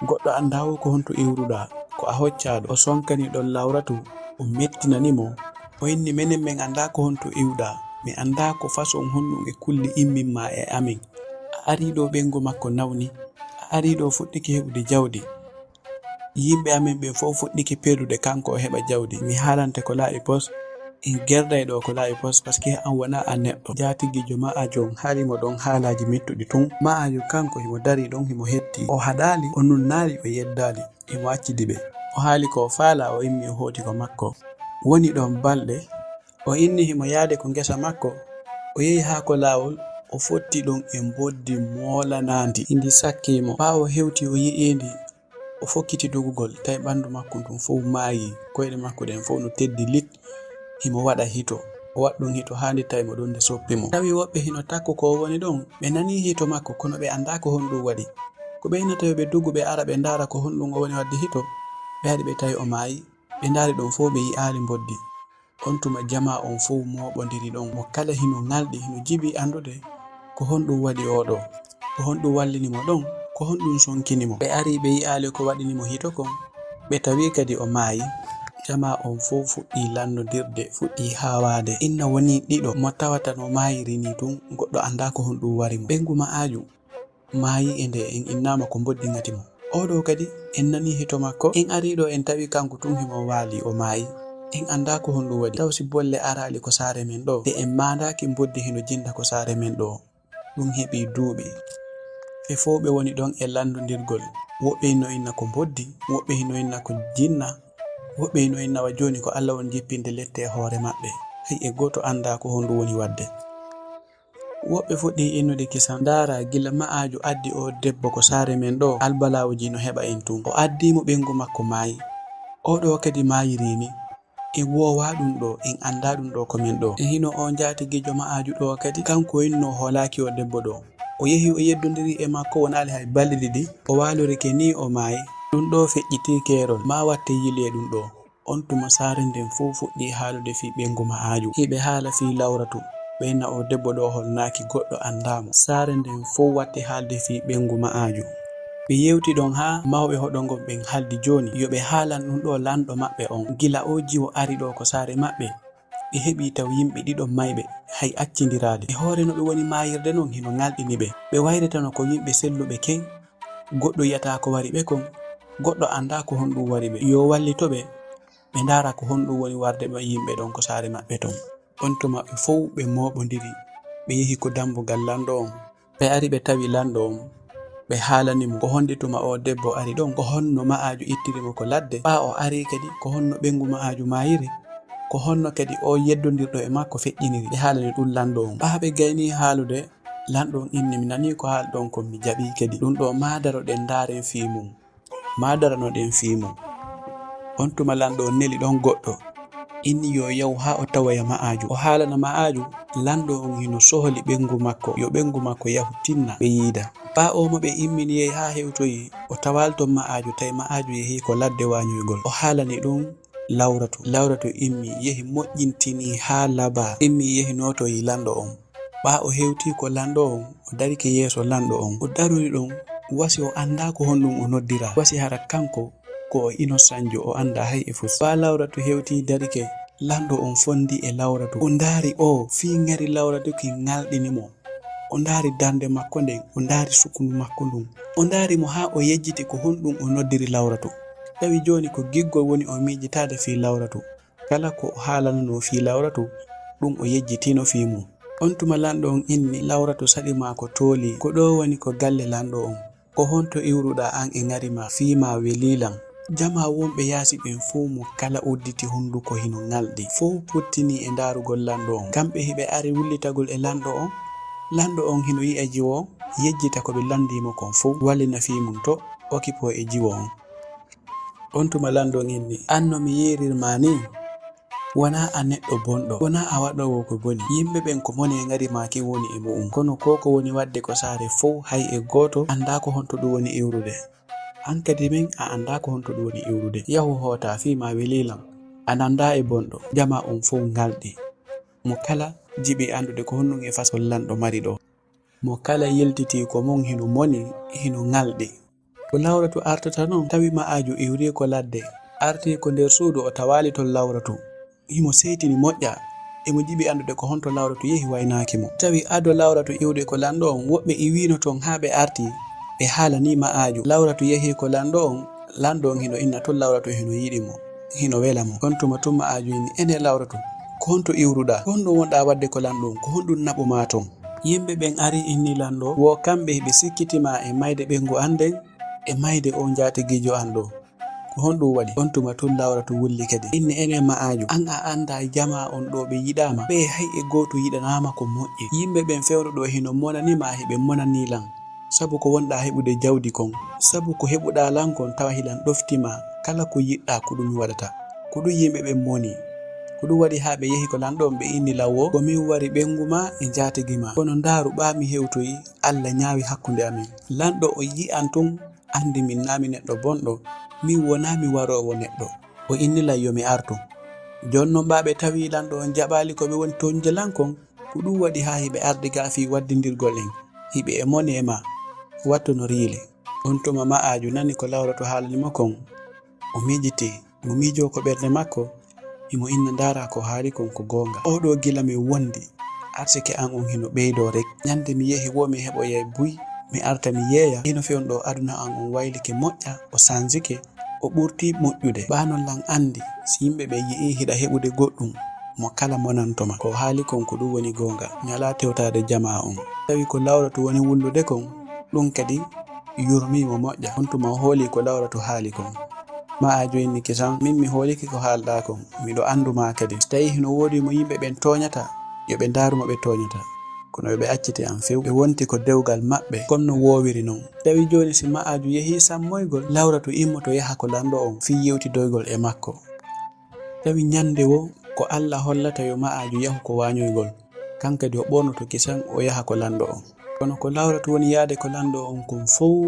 Goɗɗo anndaa wo ko honto iwruɗaa. Ko a hoccaaɗo. O sonkani ɗon Lawratu. O mettinani mo. O inni menen men anndaa ko honto iwɗaa. Mi anndaa ko façon honɗun e kulli immin maa e amen. A arii ɗoo ɓeyngu makko nawni. A arii ɗoo fuɗɗike heɓude jawdi. Yimɓe amen ɓen fow fuɗɗike pelude kanko o heɓa jawdi. Mi haalante ko laaɓi pos. En gerday ɗoo ko laaɓi pos, parce que an wonaa a neɗɗo. Jaatigiijo ma'aajo on haali mo ɗon haalaaji mettuɗi tun. Ma'aajo kanko himo darii ɗon himo hetti. O haɗaali, o nunnaali, o yeddaali. Himo accidi ɓe. O haali ko o faalaa, o immi o hooti ko makko. Woni ɗon balɗe, o inni himo yaade ko ngesa makko. O yehi haa ko laawol, o fotti ɗon e mboddi moolanaandi. Ndi sakkii mo. Ɓaawo hewti o yi'ii ndi, o fokkiti dogugol, tawi ɓandu makko ndun fow maayii, koyɗe makko ɗen fow no teddi lit. Himo waɗa hito. O waɗi ɗun hito haa nde tawi mo ɗon nde soppi mo. Tawi woɓɓe hino takko ko o woni ɗon, ɓe nanii hito makko, kono ɓe anndaa ko honɗun waɗi. Ko ɓeynata yo ɓe dogu ɓe ara ɓe ndaara ko honɗun o woni waɗde hito. Ɓe ari ɓe tawi o maayi. Ɓe ndaari ɗon fow ɓe yi'aali mboddi. On tuma jamaa on fow mooɓondiri ɗon. Mo kala hino ŋalɗi, hino jiɓi anndude ko honɗun waɗi oo ɗoo. Ko honɗun wallini mo ɗon? Ko honɗun sonkini mo? Ɓe ari ɓe yi'aali ko waɗini mo hito kon. Ɓe tawi kadi o maayi. Jamaa on fow fuɗɗii lanndondirde, fuɗɗii haawaade. Inna wonii ɗiɗo mo tawata no maayiri nii tun, goɗɗo anndaa ko honɗun wari mo. Ɓeyngu ma'aaju maayii e nde en innaama ko mboddi ŋati mo. Oo ɗoo kadi, en nanii hito makko, en arii ɗoo en tawi kanko tun himo waalii, o maayii. En anndaa ko honɗun waɗi. Taw si bolle araali ko saare men ɗoo, de en maandaaki mboddi hino jinda ko saare men ɗoo. Ɗun heɓii duuɓi. Ɓe fow ɓe woni ɗon e lanndondirgol. Woɓɓe hino inna ko mboddi, woɓɓe hino inna ko jinna, woɓɓe hino inna wa jooni ko Alla woni jippinde lette e hoore maɓɓe. Hay e gooto anndaa ko honɗun woni waɗde. Woɓɓe fuɗɗii innude kisan, ndaara, gila ma'aaju addi oo debbo ko saare men ɗoo, albalaawoji no heɓa en tun. O addii mo ɓeyngu makko maayi. Oo ɗoo kadi maayirii nii. En woowaa ɗun ɗoo, en anndaa ɗun ɗoo ko men ɗoo. E hino oo njaatigiijo ma'aaju ɗoo kadi, kanko innoo hoolaaki oo debbo ɗoo. O yehi o yeddondirii e makko wonaali hay balɗe ɗiɗi, o waalorike nii o maayi. Ɗun ɗoo feƴƴitii keerol, maa watte yili e ɗun ɗoo. On tuma saare nden fow fuɗɗii haalude fii ɓeyngu ma'aaju. Hiɓe haala fii Lawratu. Ɓe inna oo debbo ɗoo holnaaki goɗɗo anndaa mo. Saare nden fow watti haalde fii ɓeyngu ma'aaju. Ɓe yewti ɗon haa mawɓe hoɗo ngon ɓen haldi jooni yo ɓe haalan ɗun ɗoo lanɗo maɓɓe on. Gila oo jiwo ari ɗoo ko saare maɓɓe, ɓe heɓii taw yimɓe ɗiɗo mayɓe, hay accindiraade. E hoore no ɓe woni maayirde non hino ŋalɗini ɓe. Ɓe wayritano ko yimɓe selluɓe ken. Goɗɗo yi'ataa ko wari ɓe kon. Goɗɗo anndaa ko honɗun wari ɓe. Yo wallito ɓe. Ɓe ndaara ko honɗun woni warde ɓe yimɓe ɗon ko saare maɓɓe ton. On tuma ɓe fow ɓe mooɓondiri, ɓe yehi ko dambugal lanɗo on. Ɓe ari ɓe tawi lanɗo on, ɓe haalani mo ko honde tuma oo debbo ari ɗon, ko honno ma'aaju ittiri mo ko ladde, ɓaa o ari kadi ko honno ɓeyngu ma'aaju maayiri, ko honno kadi oo yeddondirɗo e makko feƴƴiniri. Ɓe haalani ɗun lanɗo on. Ɓaa ɓe gaynii haalude, lanɗo on inni, "Mi nanii ko haalɗon kon, mi jaɓii kadi. Ɗun ɗoo maa daroɗen ndaaren fii mun." Maa daranoɗen fii mun. On tuma lanɗo on neli ɗon goɗɗo, inni yo yahu haa o tawoya ma'aaju. O haalana ma'aaju, lanɗo on hino sohli ɓeyngu makko, yo ɓeyngu makko yahu tinna, ɓe yiida. Ɓaa oo mo ɓe immini yehi haa hewtoyi, o tawaali ton ma'aaju, tawi ma'aaju yehi ko ladde waañoygol. O haalani ɗun Lawratu. Lawratu immi, yehi moƴƴintini haa labaa. Immi yehi nootoyi lanɗo on. Ɓaa o hewti ko lanɗo on, o darike yeeso lanɗo on. O darori ɗon, wasi o anndaa ko honɗun o noddiraa. Wasi hara kanko ko o inosanjo, o anndaa hay e fus. Ɓaa Lawratu hewti darike, lanɗo on fondi e Lawratu. O ndaari o, fii ŋari Lawratu ki ŋalɗini mo. O ndaari darnde makko nden, o ndaari sukundu makko ndun. O ndaari mo haa o yejjiti ko honɗun o noddiri Lawratu. Tawi jooni ko giggol woni o miijitaade fii Lawratu. Kala ko o haalanunoo fii Lawratu, ɗun o yejjitiino fii mun. On tuma lanɗo on inni, "Lawratu saɗi maa ko tooli, ko ɗoo woni ko galle lanɗo on. Ko honto iwruɗaa an e ŋari maa fii maa welii lan?" Jamaa wonɓe yaasi ɓen fow mo kala udditi hunduko hino ŋalɗi. Fow puttinii e ndaarugol lanɗo on. Kamɓe hiɓe ari wullitagol e lanɗo on. Lanɗo on hino yi'a jiwo on, yejjita ko ɓe lanndii mo kon fow, wallina fii mun to, okkipoo e jiwo on. On tuma lanɗo on inni, "An no mi yeerir maa nii, Wonaa a neɗɗo bonɗo, wonaa a waɗoowo ko boni. Yimɓe ɓen ko mone ngari maa kin woni e mu'un. Kono ko ko woni waɗde ko saare fow, hay e gooto anndaa ko honto ɗum woni iwrude. An kadi men a anndaa ko honto ɗum woni iwrude. Yahu hootaa fii maa welii lan. A nanndaa e bonɗo. Jamaa on fow ŋalɗi. Mo kala jiɓi anndude ko honɗum e fasol lanɗo mari ɗoo. Mo kala yiltitii ko mun hino moni, hino ŋalɗi. Ko Lawratu artata non, tawi ma'aaju iwrii ko ladde. Artii ko nder suudu, o tawaali ton Lawratu. Himo seytini moƴƴa. Emo jiɓi anndude ko honto Lawratu yehi waynaaki mo. Tawi ado Lawratu iwde ko lanɗo on, woɓɓe iwiino ton haa ɓe artii. Ɓe haalanii ma'aaju. Lawratu yehi ko lanɗo on, lanɗo on hino inna tun Lawratu hino yiɗi mo. Hino wela mo. On tuma tun ma'aaju inni, "Enee Lawratu, ko honto iwruɗaa? Ko honɗum wonɗaa waɗde ko lanɗo on? Ko honɗum naɓu maa ton?" Yimɓe ɓen ari inni lanɗo, wo kamɓe hiɓe sikkiti maa e mayde ɓeyngu an nden, e mayde on njaatigiijo an ɗoo. Ko honɗum waɗi? On tuma tun Lawratu wulli kadi. Inni, "Enee ma'aaju, an a anndaa jamaa on ɗoo ɓe yiɗaa ma? Ɓe hay e gooto yiɗanaa ma ko moƴƴi. Yimɓe ɓen fewndo ɗoo hino monani ma, hiɓe monanii lan. Sabu ko wonɗaa heɓude jawdi kon. Sabu ko heɓuɗaa lan kon tawa hilan ɗofti ma. Kala ko yiɗɗaa ko ɗum mi waɗata." Ko ɗum yimɓe ɓen moni. Ko ɗum waɗi haa ɓe yehi ko lanɗo on ɓe inni lan wo, "Ko min wari ɓeyngu maa e njaatigi maa. Kono ndaaru ɓaa mi hewtoyi, Alla ñaawi hakkunde amen. Lanɗo on yi'an tun, anndi min naa mi neɗɗo bonɗo, min wonaa mi waroowo neɗɗo. O inni lan yo mi artu. Jooni non ɓaa ɓe tawi lanɗo on jaɓaali ko ɓe woni tooñude lan kon, ko ɗum waɗi haa hiɓe ardi gaa fii waddindirgol en. Hiɓe e mone e maa, wattu no riile." On tuma ma'aaju nani ko Lawratu haalani mo kon. O miijitii, mo miijoo ko ɓernde makko, himo inna, "Ndaaraa ko haali kon ko goonga. Oo ɗoo gila min wondi, arsike an on hino ɓeydoo rek. Ñande mi yehi woo mi heɓoyay buy, mi arta mi yeeya. Hino fewndo ɗoo aduna an on waylike moƴƴa, o sanjike, o ɓurtii moƴƴude. Ɓaa non lan anndi, si yimɓe ɓen yi'ii hiɗa heɓude goɗɗum, mo kala monanto ma. Ko haali kon ko ɗum woni goonga, mi alaa tewtaade jamaa on." Tawi ko Lawratu woni wullude kon, ɗum kadi yurmii mo moƴƴa. On tuma o hoolii ko Lawratu haali kon. Ma'aaju inni, "Kisan, min mi hoolike ko haalɗaa kon. Miɗo anndu maa kadi. Si tawii hino woodi mo yimɓe ɓen tooñata, yo ɓe ndaaru mo ɓe tooñata. Kono yo ɓe accite an few. Ɓe wonti ko dewgal maɓɓe, comme no woowiri non." Tawi jooni si ma'aaju yehii sammoygol, Lawratu immoto yaha ko lanɗo on fii yewtidoygol e makko. Tawi ñande woo, ko Alla hollata yo ma'aaju yahu ko waañoygol, kan kadi o ɓornoto kisan o yaha ko lanɗo on. Kono ko Lawratu woni yaade ko lanɗo on kon fow,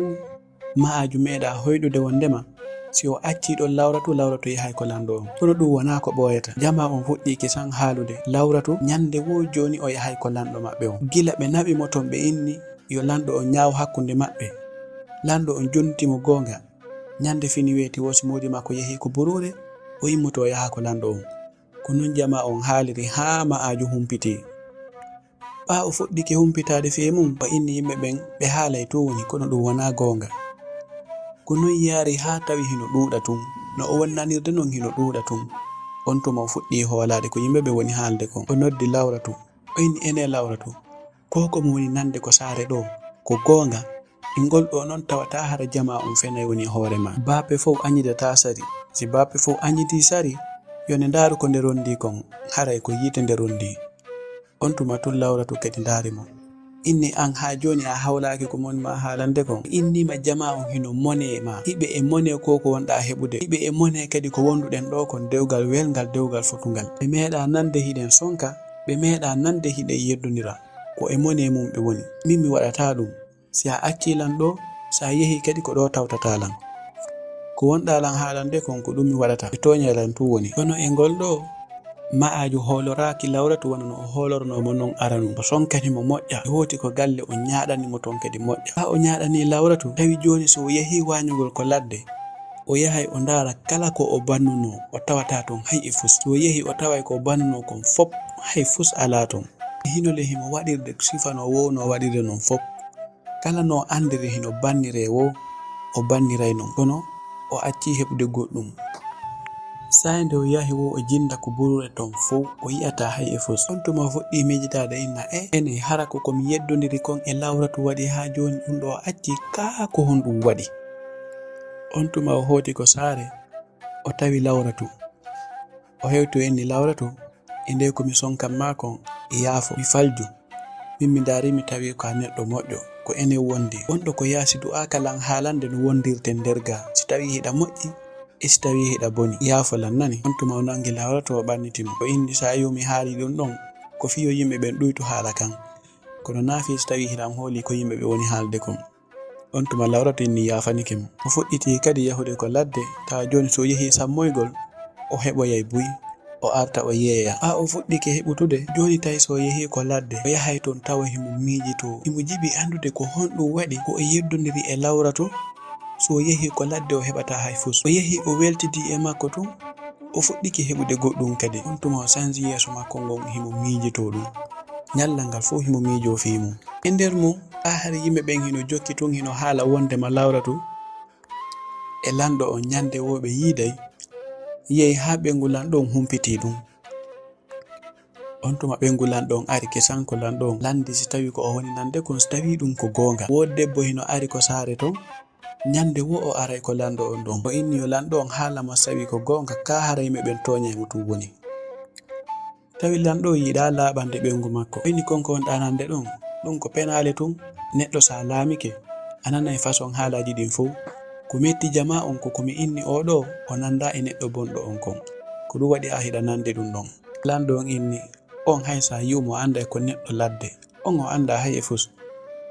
ma'aaju meeɗaa hoyɗude wonndema si o accii ɗon Lawratu, Lawratu yahay ko lanɗo on. Kono ɗum wonaa ko ɓooyata. Jamaa on fuɗɗii kisan haalude Lawratu ñande woo jooni o yahay ko lanɗo maɓɓe on. Gila ɓe naɓi mo ton ɓe inni yo lanɗo on ñaaw hakkunde maɓɓe. Lanɗo on jonniti mo goonga. Ñande fini weeti woo si moodi makko yehii ko buruure, o immoto o yaha ko lanɗo on. Ko non jamaa on haaliri haa ma'aaju humpitii. Ɓaa o fuɗɗike humpitaade fii mum, o inni yimɓe ɓen ɓe haalay tun woni, kono ɗum wonaa goonga. Ko non yaari haa tawi hino ɗuuɗa tun. No o woni nanirde non hino ɗuuɗa tun. On tuma o fuɗɗii hoolaade ko yimɓe ɓen woni haalde kon. O noddi Lawratu. O inni, "Enee Lawratu, ko ko mo woni nande ko saare ɗoo, ko goonga?" Ngol ɗoo non tawata hara jamaa on fenay woni e hoore maa. Baape fow añidataa sari. Si baape fow añidii sari, yo nde ndaaru ko nde ronndii kon, haray ko yiite nde ronndii. On tuma tun Lawratu kadi ndaari mo. Inni, "An haa jooni a hawlaaki ko mon maa haalande kon. Innii ma jamaa on hino mone e maa. Hiɓe e mone ko ko wonɗaa heɓude. Hiɓe e mone kadi ko wonduɗen ɗoo kon dewgal welngal, dewgal fotungal. Ɓe meeɗaa nande hiɗen sonka, ɓe meeɗaa nande hiɗen yeddondira. Ko e mone mum ɓe woni. Min mi waɗataa ɗum. Si a accii lan ɗoo, si a yehii kadi ko ɗoo tawtataa lan. Ko wonɗaa lan haalande kon ko ɗum mi waɗata. Ɓe tooñay lan tun woni." Kono e ngol ɗoo, ma'aaju hooloraaki Lawratu wano no o hoolornoo mo non aranun. O sonkani mo moƴƴa. Ɓe hooti ko galle, o ñaaɗani mo ton kadi moƴƴa. Haa o ñaaɗanii Lawratu, tawi jooni si o yehii waañugol ko ladde, o yahay o ndaara kala ko o bannunoo, o tawataa ton hay e fus. Si o yehii o taway ko o bannunoo kon fop, hay fus alaa ton. Hino le himo waɗirde sifa no woownoo waɗirde non fop. Kala no o anndiri hino banniree woo, o banniray non. Kono o accii heɓude goɗɗum. Saa'i nde o yahi woo o jinnda ko buruure ton fow, o yi'ataa hay e fus. On tuma o fuɗɗii miijitaade inna, "E, enee, hara ko ko mi yeddondiri kon e Lawratu waɗi haa jooni ɗum ɗoo acci, kaa ko honɗum waɗi?" On tuma o hooti ko saare, o tawi Lawratu. O hewti o inni, "Lawratu, e nde ko mi sonkan maa kon, yaafo, mi falju. Min mi ndaari mi tawi ko a neɗɗo moƴƴo, ko enen wondi. Wonɗo ko yaasi du'aaka lan haalande no wondirten nder gaa. Si tawii hiɗa moƴƴi, E si tawii hiɗa boni, yaafo lan nani. On tuma o nangi Lawratu o ɓanniti mo. O inni, "Saa'i o mi haali ɗun ɗon, ko fii yo yimɓe ɓen ɗuytu haala kan. Kono naa fii si tawii hiɗan hoolii ko yimɓe ɓen woni haalde kon." On tuma Lawratu inni yaafanike mo. O fuɗɗiti kadi yahude ko ladde, tawa jooni si o yehii sammoygol, o heɓoyay buy, o arta o yeeya. Ɓaa o fuɗɗike heɓutude, jooni tawi si o yehii ko ladde, o yahay ton tawa himo miijitoo. Himo jiɓi anndude ko honɗun waɗi ko o yeddondiri e Lawratu. Si o yehii ko ladde, o heɓataa hay fus. O yehii o weltidii e makko tun, o fuɗɗike heɓude goɗɗun kadi. On tuma o sanji yeeso makko ngon, himo miijitoo ɗun. Ñallal ngal fow himo miijoo fii mun. E nder mun, haa hari yimɓe ɓen hino jokki tun, hino haala wondema Lawratu e lanɗo on ñande woo ɓe yiiday, yehi haa ɓeyngu lanɗo on humpitii ɗun. On tuma ɓeyngu lanɗo on ari, kesanko lanɗo on lanndii si tawii ko o woni nande kon, si tawii ɗun ko goonga. Woodi debbo hino ari ko saare ton, ñande woo o aray ko lanɗo on ɗon. O inni yo lanɗo on haala mo si tawii ko goonga, kaa hara yimɓe ɓen tooñay mo tun woni. Tawi lanɗo on yiɗaa laaɓande ɓeyngu makko. O inni, "Kon ko wonɗaa nande ɗon, ɗun ko penaale tun. Neɗɗo si a laamike, a nanay façon haalaaji ɗin fow. Ko metti jamaa on ko, ko mi inni oo ɗoo, o nandaa e neɗɗo bonɗo on kon. Ko ɗun waɗi a hiɗa nande ɗun ɗon." Lanɗo on inni, "On hay si a yi'u mo, a annday ko neɗɗo ladde. On o anndaa hay e fus.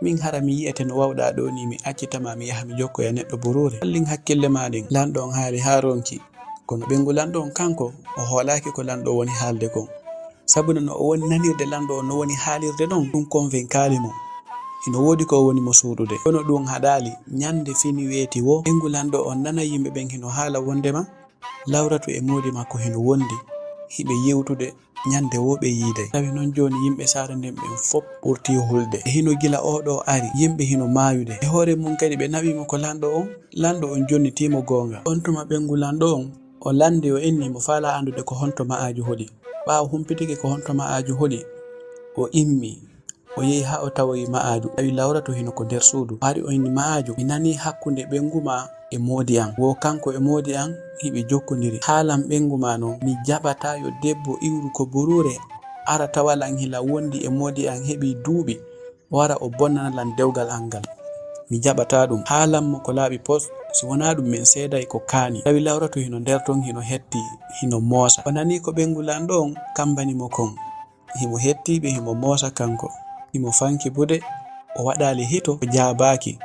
Min hara mi yi'ete no wawɗaa ɗoo nii, mi accita ma mi yaha mi jokkoya neɗɗo buruure? Hallin hakkille maa ɗen." Lanɗo on haali haa ronki. Kono ɓeyngu lanɗo on kanko, o hoolaaki ko lanɗo on woni haalde kon. Sabu no o woni nanirde lanɗo on no woni haalirde ɗon, ɗun konvenkaali mo. Hino woodi ko o woni mo suuɗude. Kono ɗun haɗaali, ñande fini weeti woo, ɓeyngu lanɗo on nanay yimɓe ɓen hino haala wondema Lawratu e moodi makko hino wondi, hiɓe yewtude, ñande woo ɓe yiiday. Tawi non jooni yimɓe saare nden ɓen fow ɓurtii hulde. E hino gila oo ɗoo ari, yimɓe hino maayude. E hoore mun kadi ɓe naɓii mo ko lanɗo on, lanɗo on jonnitii mo goonga. On tuma ɓeyngu lanɗo on, o lanndii, o inni mo faalaa anndude ko honto ma'aaju hoɗi. Ɓaa o humpitike ko honto ma'aaju hoɗi, o immii. O yehi haa o tawoyi ma'aaju, tawi Lawratu hino ko nder suudu. O ari o inni, "Ma'aaju, mi nanii hakkunde ɓeyngu maa e moodi an. Woo kanko e moodi an hiɓe jokkondiri. Haalan ɓeyngu maa non, mi jaɓataa yo debbo iwru ko buruure ara tawa lan hila wondi e moodi an heɓii duuɓi, o ara o bonnana lan dewgal an ngal. Mi jaɓataa ɗun. Haalan mo ko laaɓi pos, si wonaa ɗun men seeday ko kaani." Tawi Lawratu hino nder ton, hino hetti, hino moosa. O nanii ko ɓeyngu lanɗo on kambani mo kon. Himo hettii ɓe, himo moosa kanko. Himo fanki buuɗe, o waɗaali hito, o jaabaaki.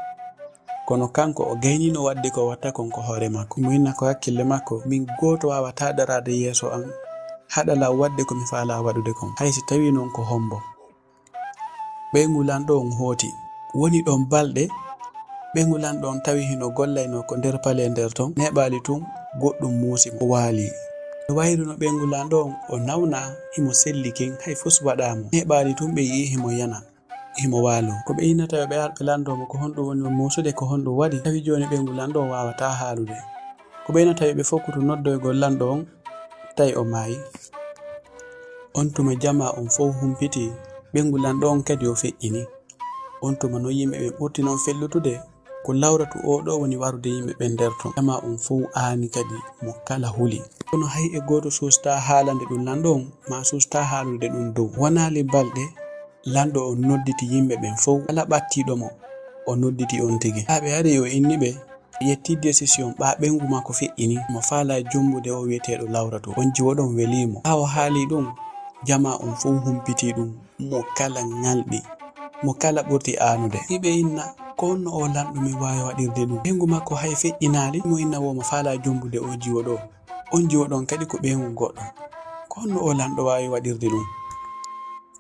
Kono kanko, o gayniino waɗde ko watta kon ko hoore makko. Himo inna ko hakkille makko, "Min gooto waawataa daraade yeeso an, haɗa lan waɗde ko mi faalaa waɗude kon, hay si tawii non ko hombo." Ɓeyngu lanɗo on hooti. Woni ɗon balɗe, ɓeyngu lanɗo on tawi hino gollaynoo ko nder palee nder ton, neeɓaali tun, goɗɗun muusi mo, o waali. E wayruno ɓeyngu lanɗo on, o nawnaa, himo selli kin, hay fus waɗaa mo. Neeɓaali tun ɓe yi'i himo yana, himo waaloo. Ko ɓe innata yo ɓe ar ɓe lanndoo mo ko honɗun woni o muusude, ko honɗun waɗi, tawi jooni ɓeyngu lanɗo on waawataa haalude. Ko ɓe innata yo ɓe fokkutu noddoygol lanɗo on, tawi o maayi. On tuma jamaa on fow humpitii, ɓeyngu lanɗo on kadi o feƴƴini. On tuma non yimɓe ɓen ɓurti non fellutude, ko Lawratu oo ɗoo woni warude yimɓe ɓen nder ton. Jamaa on fow aani kadi, mo kala huli. Kono hay e gooto suustaa haalande ɗun lanɗo on, maa suustaa haalude ɗun dow. Wonaali balɗe, lanɗo on nodditi yimɓe ɓen fow. Kala ɓattiiɗo mo, o nodditi on tigi. Haa ɓe ari o inni ɓe, yetti décision ɓaa ɓeyngu makko feƴƴini, mo faalaa jombude oo wi'eteeɗo Lawratu. On jiwo ɗon welii mo. Haa o haalii ɗun, jamaa on fow humpitii ɗun, mo kala ŋalɗi, mo kala ɓurti aanude. Hiɓe inna, "Ko honno oo lanɗo men waawi waɗirde ɗun? Ɓeyngu makko hay feƴƴinaali." Mo inna woo mo faalaa jombude oo jiwo ɗoo. On jiwo ɗon kadi ko ɓeyngu goɗɗo. Ko honno oo lanɗo waawi waɗirde ɗun?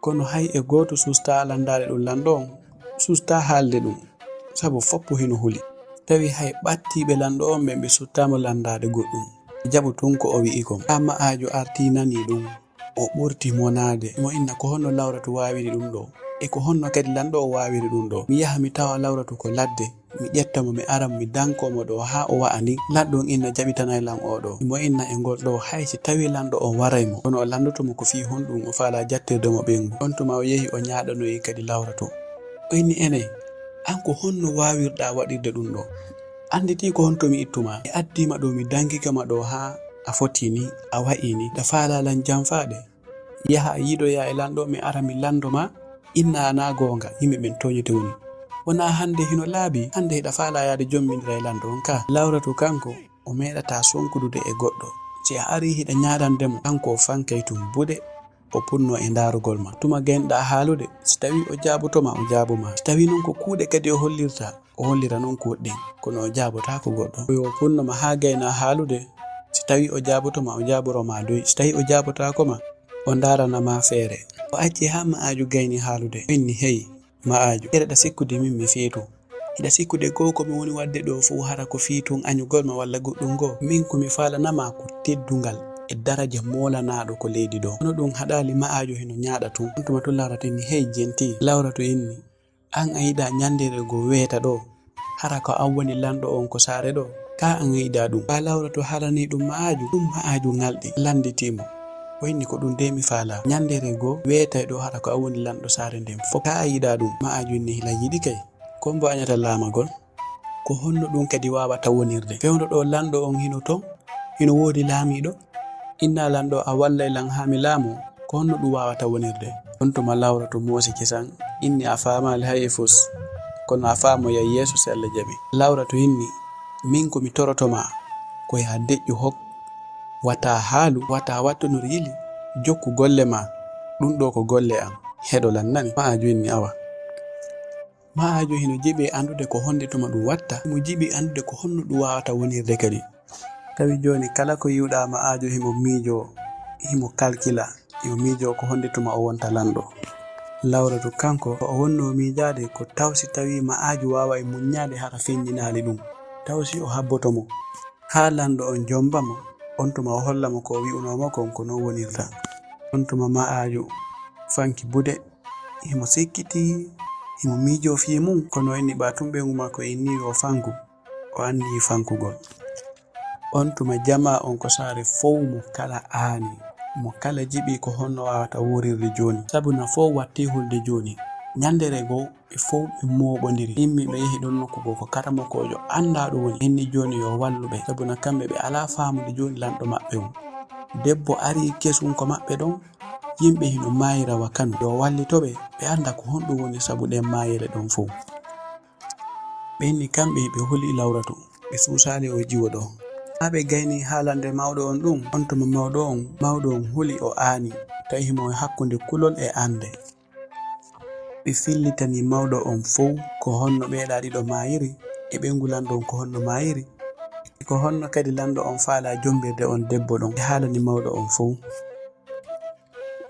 Kono hay e gooto suustaa lanndaade ɗun lanɗo on, suustaa haalde ɗun, sabu foppu hino huli. Tawi hay ɓattiiɓe lanɗo on ɓen ɓe suustaa mo lanndaade goɗɗun. Jaɓu tun ko o wi'i kon. Haa ma'aaju artii nanii ɗun, o ɓurti monaade. Mo inna ko honno Lawratu waawiri ɗun ɗoo? E ko honno kadi lanɗo o waawiri ɗun ɗoo? Mi yaha mi tawa Lawratu ko ladde. Mi ƴetta mo, mi ara mo, mi dankoo mo ɗoo haa o wa'a nii. Lanɗo on inna jaɓitanay lan oo ɗoo. Mo inna e ngol ɗoo, hay si tawii lanɗo on waray mo, kono o lanndoto mo ko fii honɗun o faalaa jattirde mo ɓeyngu. On tuma o yehi o ñaaɗanoyi kadi Lawratu. O inni, "Enee, an ko honno waawirɗaa waɗirde ɗun ɗoo? Annditii ko honto mi ittu maa? Mi addii ma ɗoo, mi dankike ma ɗoo haa a fotii nii, a wa'ii nii, ɗa faalaa lan janfaade?" Yaha a yiidoya e lanɗo, mi ara mi lanndo ma, inna naa goonga, yimɓe ɓen tooñete woni. Wonaa hannde hino laaɓi, hannde hiɗa faalaa yaade jommbindira e lanɗo on ka. Lawratu kanko, o meeɗataa sonkudude e goɗɗo. Si a arii hiɗa ñaaɗande mo, kanko o fankay tun buuɗe, o punnoo e ndaarugol ma. Tuma gaynoɗaa haalude, si tawii o jaaboto ma, o jaabo ma. Si tawii non ko kuuɗe kadi o hollirta, o hollira non kuuɗe ɗen, kono o jaabotaako goɗɗo. Yo o punno ma haa gaynaa haalude, si tawii o jaaboto ma, o jaaboro ma doy. Si tawii o jaabotaako ma, o ndaarana ma feere. O acci haa Ma'aaju gayni haalude. O inni, "Hey, Ma'aaju, hiɗa sikkude min mi fii tun? Hiɗa sikkude goo ko mi woni waɗde ɗoo fow hara ko fii tun añugol ma walla goɗɗun goo? Min ko mi faalana ma ko teddungal e daraja moolanaaɗo ko leydi ɗoo." Kono ɗun haɗaali Ma'aaju hino ñaaɗa tun. On tuma tun Lawratu inni, "Hey, Jenti." Lawratu inni, "An a yiɗaa ñanndere goo weeta ɗoo, hara ko an woni lanɗo on ko saare ɗoo? Kaa an a yiɗaa ɗun?" Ɓaa Lawratu haalanii ɗun Ma'aaju, ɗun Ma'aaju ŋalɗi, lannditii mo. O inni, "Ko ɗun dee mi faalaa. Ñanndere goo weetay ɗoo, hara ko an woni lanɗo saare nden fow. Kaa a yiɗaa ɗun?" Ma'aaju inni, "Hila yiɗi kay. Ko hombo añata laamagol? Ko honno ɗun kadi waawata wonirde? Fewndo ɗoo lanɗo on hino ton? Hino woodi laamiiɗo? Innaa lanɗo a wallay lan haa mi laamoo, ko honno ɗun waawata wonirde?" On tuma Lawratu moosi kisan, inni, "A faamaali hay e fus, kono a faamoyay yeeso si Alla jaɓi." Lawratu inni, "Min ko mi toroto ma, ko yo a deƴƴu hok, wata haalu, wata wattu no yili, jokku golle ma, ɗun ɗoo ko golle an, heɗo lan nani." Ma'aaju inni, "Awa." Ma'aaju hino jiɓi anndude ko honde tuma ɗun watta, himo jiɓi anndude ko honno ɗun waawata wonirde kadi. Tawi jooni kala ko yi'uɗaa Ma'aaju himo miijoo, himo kalkila, yo miijoo ko honde tuma o wonta lanɗo. Lawratu kanko, ko o wonnoo miijaade ko taw si tawii Ma'aaju waaway muññaade hara feññinaali ɗun, taw si o habboto mo haa lanɗo on jomba mo, on tuma o holla mo ko o wi'unoo mo kon ko non wonirta. On tuma Ma'aaju fanki buuɗe, himo sikkitii, himo miijoo fii mun, kono inni ɓaa tun ɓeyngu makko inni yo fanku, o anniyi fankugol. On tuma jamaa on ko saare fow mo kala aani, mo kala jiɓi ko honno waawata wuurirde jooni. Sabu na fow wattii hulde jooni. Ñanndere goo ɓe fow ɓe mooɓondiri. Immi ɓe yehi ɗon nokku goo ko karamokoojo anndaaɗo woni. Inni jooni yo wallu ɓe, sabu na kamɓe ɓe alaa faamude jooni lanɗo maɓɓe on. Debbo arii kesun ko maɓɓe ɗon, yimɓe hino maayira wa kanu. Yo wallito ɓe, ɓe annda ko honɗun woni sabu ɗen maayele ɗon fow. Ɓen ni kamɓe ɓe huli Lawratu, ɓe suusaali o ƴiwo ɗoo. Haa ɓe gayni haalande mawɗo on ɗun, on tuma mawɗo on, mawɗo on huli o aani, tawi himo e hakkunde kulol e annde. Ɓe fillitani mawɗo on fow ko honno ɓeeɗaa ɗiɗo maayiri, e ɓeyngu lanɗo on ko honno maayiri, e ko honno kadi lanɗo on faalaa jombirde on debbo ɗon. Ɓe haalani mawɗo on fow.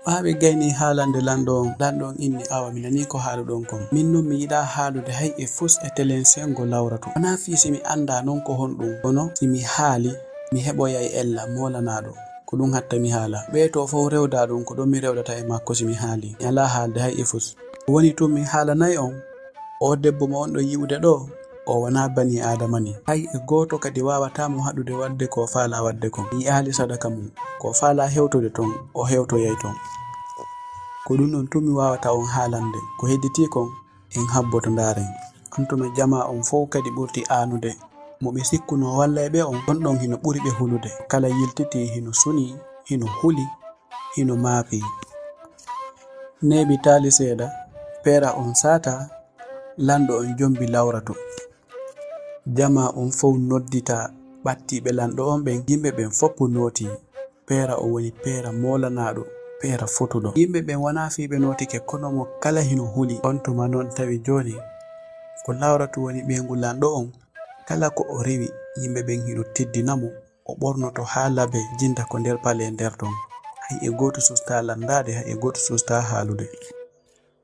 Ɓaa ɓe gayni haalande lanɗo on, lanɗo on inni, "Awa, mi nanii ko haaluɗon kon. Min non mi yiɗaa haalude hay e fus e telen sengo Lawratu. Wanaa fii si mi anndaa non ko honɗun, kono si mi haali, mi heɓoyay ella moolanaaɗo. Ko ɗun hatta mi haala. Ɓee to fow rewdaa ɗun, ko ɗon mi rewdata e makko si mi haali. Mi alaa haalde hay e fus. Ko woni tun mi haalanay on, oo debbo mo on ɗon yi'ude ɗoo, o wanaa banii Aadama nii. Hay e gooto kadi waawataa mo haɗude waɗde ko faalaa waɗde kon. Mi yi'aali sadaka mun. Ko faalaa hewtude ton, o hewtoyay ton. Ko ɗun non tun mi waawata on haalande. Ko hedditii kon, en habboto ndaaren." On tuma jamaa on fow kadi ɓurti aanude. Mo ɓe sikkunoo wallay ɓe on, on ɗon hino ɓuri ɓe hulude. Kala yiltitii hino sunii, hino huli, hino maapii. Neeɓi taali seeɗa, peera on saataa, lanɗo on jombi Lawratu. Jamaa on fow nodditaa, ɓattiiɓe lanɗo on ɓen, yimɓe ɓen foppu nootii. Peera on woni peera moolanaaɗo, peera fotuɗo. Yimɓe ɓen wanaa fii ɓe nootike, kono mo kala hino huli. On tuma non tawi jooni ko Lawratu woni ɓeyngu lanɗo on. Kala ko o rewi, yimɓe ɓen hino teddina mo. O ɓornoto haa labee, jinda ko nder palee nder ton. Hay e gooto sustaa lanndaade, hay e gooto sustaa haalude.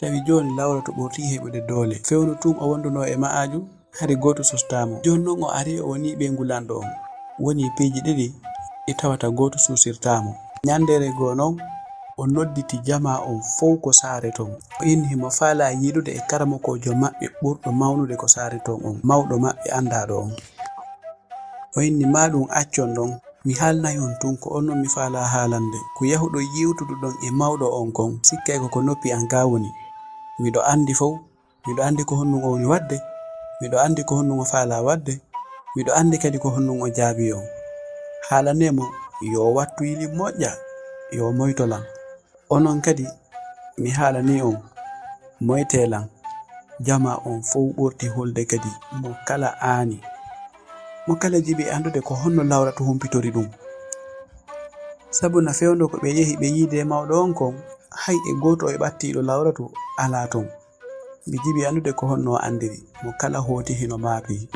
Tawi jooni Lawratu ɓurtii heɓude doole. Fewndo tun o wondunoo e Ma'aaju, hari gooto sustaa mo. Jooni non o arii o wonii ɓeyngu lanɗo on. Wonii piiji ɗiɗi ɗi tawata gooto susirtaa mo. Ñanndere goo non, o nodditi jamaa on fow ko saare ton. O inni himo faalaa yiidude e karamokoojo maɓɓe ɓurɗo mawnude ko saare ton on, mawɗo maɓɓe anndaaɗo on. O inni, "Maa ɗun accon ɗon, mi haalnay on tun ko on non mi faalaa haalande. Ko yahuɗon yewtuduɗon e mawɗo on kon, sikkay ko ko noppi an gaa woni. Miɗo anndi fow, miɗo anndi ko honɗun o woni waɗde, miɗo anndi ko honɗun o faalaa waɗde, miɗo anndi kadi ko honɗun o jaabii on. Haalanee mo, yo o wattu yili moƴƴa, yo o moyto lan. Onon kadi, mi haalanii on, moytee lan." Jamaa on fow ɓurti hulde kadi, mo kala aani. Mo kala jiɓi anndude ko honno Lawratu humpitori ɗum. Sabu na fewndo ko ɓe yehi ɓe yiide mawɗo on kon, hay e gooto e ɓattiiɗo Lawratu alaa ton. Ɓe jiɓi anndude ko honno o anndiri. Mo kala hooti hino maapi.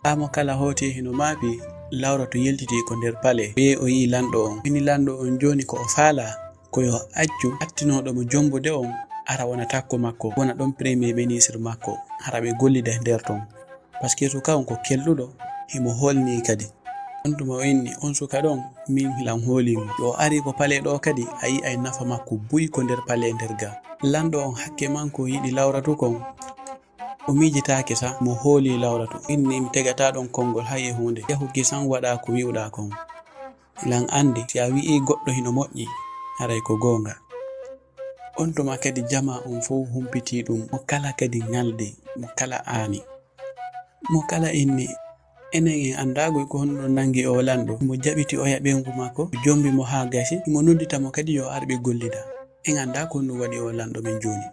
Haa mo kala hooti hino maapi, Lawratu yiltiti ko nder pale. Ɓe o yi'i lanɗo on. Wini lanɗo on jooni ko o faalaa, ko yo accu attinooɗo mo jombude on, ara wona takko makko, wona ɗon premier ministre makko, hara ɓe gollida e nder ton. Parce que suka on ko kelɗuɗo, himo holnii kadi. On tuma o inni, on suka ɗon, min lan hoolii mo. Yo o ari ko pale ɗo kadi, a yi'ay nafa makko buy ko nder pale nder ga. Lanɗo on hakke makko yiɗi Lawratu kon, o miijitaake sa, mo hoolii Lawratu. Inni, mi tegataa ɗon konngol hay e huunde. Yahu kisan waɗaa ko wi'uɗaa kon. Lan anndi, si a wi'ii goɗɗo hino moƴƴi, haray ko goonga. On tuma kadi jamaa on fow humpitii ɗum, mo kala kadi ŋaldi, mo kala aani. Mo kala inni, enen en anndaa goy ko honno nanngi o lanɗo. Mo jaɓiti oya ɓeyngu makko, jombi mo haa gasi, mo noddita mo kadi yo ar ɓe gollida. En anndaa ko honno waɗi o lanɗo men jooni.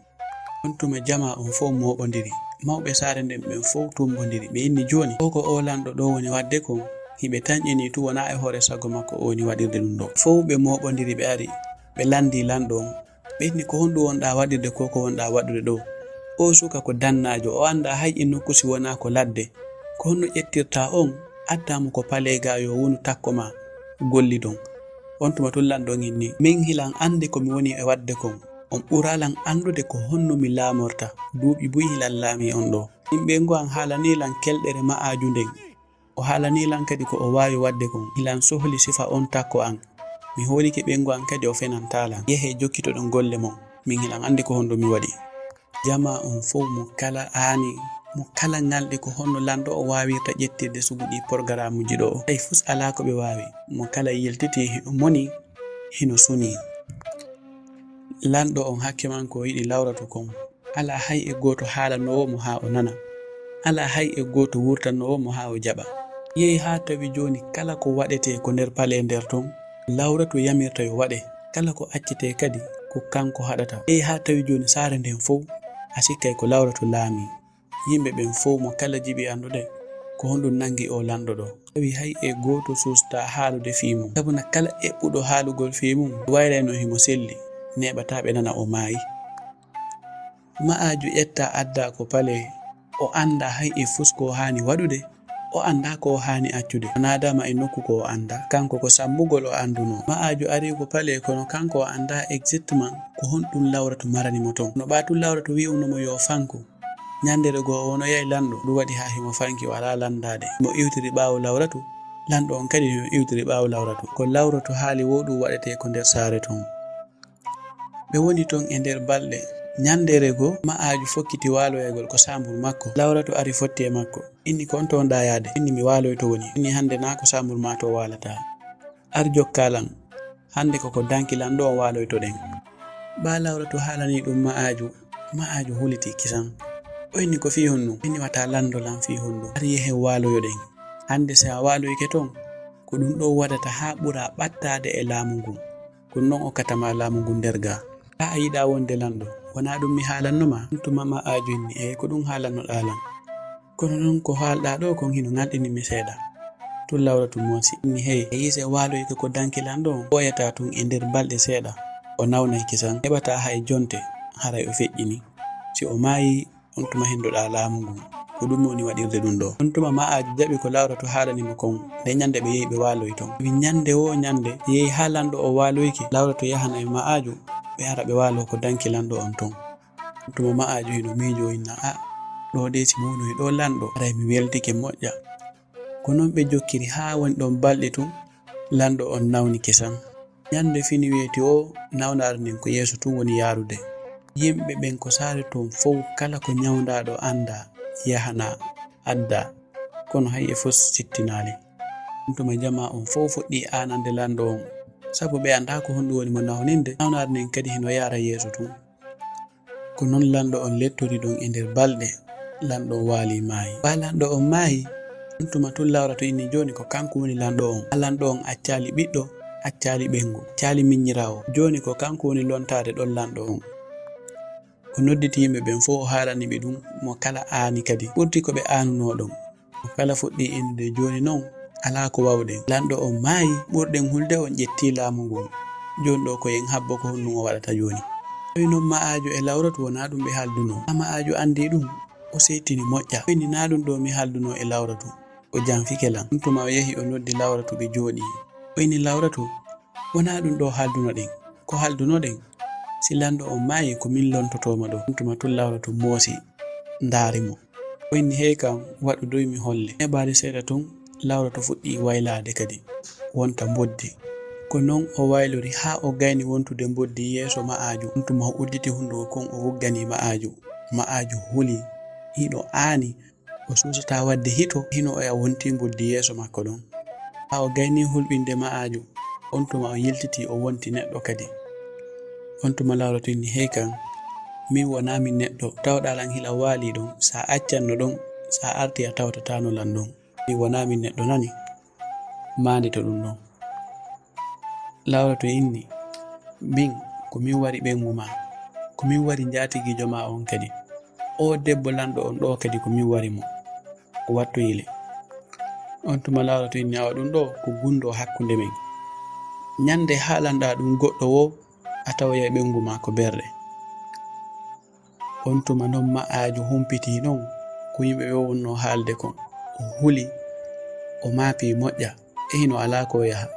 On tuma jamaa on fow mooɓondiri. Mawɓe saare nden ɓen fow tumbondiri. Ɓe inni jooni, ko ko o lanɗo ɗo woni waɗde kon, hiɓe tanƴinii tu wonaa e hoore sago makko o woni waɗirde ɗum ɗo. Fow ɓe mooɓondiri ɓe ari, ɓe lanndii lanɗo on. Ɓe inni, ko honɗum wonɗaa waɗirde ko, ko wonɗaa waɗude ɗo? O suka ko dannaajo, o anndaa hay e nokku si wonaa ko ladde. Ko honno ƴettirtaa on, addaa mo ko pale ga yo wonu takko maa, gollidon. On tuma tun lanɗo on inni, min hilan anndi ko mi woni e waɗde kon. On ɓuraa lan anndude ko honno mi laamorta. Duuɓi buy hilan laamii on ɗo. Yimɓe ngo an haalanii lan kelɗere ma'aaju nden. O haalanii lan kadi ko o waawi waɗde kon. Hilan sohli sifa on takko an. Mi hoolike ɓeyngu an kadi o fenantaa lan. Yehee jokkitoɗon golle mon. Min hilan anndi ko honɗum mi waɗi. Jamaa on fow mo kala aani, mo kala ŋalɗi ko honno lanɗo o waawirta ƴettirde sugu ɗi porgaraamuuji ɗo. Tawi fus alaa ko ɓe waawi. Mo kala yiltitii hino moni, hino sunii. Lanɗo on hakke makko o yiɗi Lawratu kon. Alaa hay e gooto haalanoowo mo haa o nana. Alaa hay e gooto wurtanoowo mo haa o jaɓa. Yehi haa tawi jooni kala ko waɗetee ko nder pale nder ton, Lawratu yamirta yo waɗe. Kala ko accetee kadi ko kanko haɗata. Yehi haa tawi jooni saare nden fow a sikkay ko Lawratu laamii. Yimɓe ɓen fow mo kala jiɓi anndude ko honɗum nanngi o lanɗo ɗo. Tawi hay e gooto suustaa haalude fii mum. Sabu na kala eɓɓuɗo haalugol fii mum, wayrayno himo selli, neeɓataa ɓe nana o maayi. Ma'aaju ƴettaa addaa ko pale, o anndaa hay e fus ko o haani waɗude, o anndaa ko o haani accude. O naadaama e nokku ko o anndaa, kanko ko sammugol o anndunoo. Ma'aaju arii ko pale, kono kanko o anndaa exactement ko honɗum Lawratu marani mo ton. No ɓaatu Lawratu wi'uno mo yo fanku. Ñanndere goo o wonoyay lanɗo, ɗum waɗi haa himo fanki o alaa lanndaade. Himo iwtiri ɓaawo Lawratu, lanɗo on kadi himo iwtiri ɓaawo Lawratu. Ko Lawratu haali woo ɗum waɗetee ko nder saare ton. Ɓe woni ton e nder balɗe. Ñanndere goo, Ma'aaju fokkiti waaloyagol ko saambur makko. Lawratu ari fotti e makko. Inni, ko on to wonɗaa yaade? Inni, mi waaloyto woni. Inni, hannde naa ko saambur maa to waalataa. Ar jokkaa lan. Hannde ko ko danki lan ɗo waaloytoɗen. Ɓaa Lawratu haalanii ɗum Ma'aaju, Ma'aaju huliti kisan. O inni, ko fii honɗum? Inni, wata lanndo lan fii honɗum. Ar yehen waaloyoɗen. Hannde si a waaloyike ton, ko ɗum ɗo waɗata haa ɓuraa ɓattaade e laamu ngun. Ko non okkata maa laamu ngun nder gaa. Haa a yiɗaa wonde lanndo, wonaa ɗum mi haalanno maa? On tuma Ma'aaju inni, eey, ko ɗum haalannoɗaa lan. Kono non ko haalɗaa ɗoo kon hino ŋalɗini mi seeɗa. Tun Lawratu moosi, inni, hey, a yi'i si a waaloyike ko danki lan ɗoo, ɓooyataa tun e nder balɗe seeɗa, o nawnay kisan, heɓataa hay jonte, haray o feƴƴini. Si o maayii, on tuma henndoɗaa laamu ngun. Ko ɗum woni waɗirde ɗum ɗoo. On tuma Ma'aaju jaɓi ko Lawratu haalani mo kon, nde ñannde ɓe yehi ɓe waaloyi ton. Wi ñannde woo ñannde, yehi haa lanɗo o waaloyike, Lawratu yahana e Ma'aaju, ɓe ara ɓe waaloo ko danki lanɗo on ton. Tuma Ma'aaju hino miijoo inna, a, ɗoo dee si mi wonoyi ɗoo lanɗo, haray mi weltike moƴƴa. Ko non ɓe jokkiri haa woni ɗon balɗe tun, lanɗo on nawni kisan. Ñannde fini weeti oo, nawnaare nden ko yeeso tun woni yaarude. Yimɓe ɓen ko saare ton fow, kala ko ñawndaaɗo anndaa, yahanaa, addaa. Kono hay e fus sittinaali. Tuma jamaa on fow fuɗɗii aanande lanɗo on, sabu ɓe anndaa ko honɗum woni mo nawninde. Nawnaare nden kadi hino yaara yeeso tun. Ko non lanɗo on lettori ɗon e nder balɗe, lanɗo on waali maayi. Ɓaa lanɗo on maayi, on tuma tun Lawratu inni jooni ko kanko woni lanɗo on. Ɓaa lanɗo on accaali ɓiɗɗo, accaali ɓeyngu, accaali miññiraawo. Jooni ko kanko woni lontaade ɗon lanɗo on. O nodditi yimɓe ɓen fow o haalani ɓe ɗum, mo kala aani kadi. Ɓurti ko ɓe aanunoo ɗon. Kala fuɗɗii innude jooni non, alaa ko waawɗen. Lanɗo on maayi, ɓurɗen hulde on ƴettii laamu ngun. Jooni ɗoo ko en habbo ko honɗun o waɗata jooni. Tawi non ma'aaju e Lawratu wonaa ɗun ɓe haaldunoo. Haa ma'aaju anndii ɗun, o seytini moƴƴa. O inni naa ɗun ɗoo mi haaldunoo e Lawratu. O janfike lan. On tuma o yahi o noddi Lawratu ɓe jooɗii. O inni Lawratu, wonaa ɗun ɗoo haaldunoɗen. Ko haaldunoɗen, si lanɗo on maayi ko min lontotoo mo ɗoo. On tuma tun Lawratu moosi, ndaari mo. O inni hey kan, waɗu doy mi holle. Heɓaali seeɗa tun, Lawratu fuɗɗii waylaade kadi, wonta mboddi. Ko non o waylori haa o gayni wontude mboddi yeeso ma'aaju. On tuma o udditi hunduko kon o wuggani ma'aaju. Ma'aaju huli, hino aani, o suusataa waɗde hito, hino oya wontii mboddi yeeso makko ɗon. Haa o gaynii hulɓinde ma'aaju, on tuma o yiltitii o wonti neɗɗo kadi. On tuma Lawratu inni hey kan, min wonaa mi neɗɗo, tawɗaa lan hila waalii ɗon, si a accanno ɗon, si a artii a tawtataano lan ɗon. Min wonaa mi neɗɗo nani, maandito ɗun ɗon. Lawratu inni, min ko min wari ɓeyngu maa, ko min wari njaatigiijo maa on kadi. Oo debbo lanɗo on ɗoo kadi ko min wari mo, ko wattoyii le. On tuma Lawratu inni awa ɗun ɗoo ko gunndoo hakkunde men. Ñannde haalanɗaa ɗun goɗɗo woo, a tawoyay ɓeyngu maa ko berɗe. On tuma non ma'aaju humpitii non ko yimɓe ɓen wonnoo haalde kon. O huli, o maapii moƴƴa, e hino alaa ko o yaha.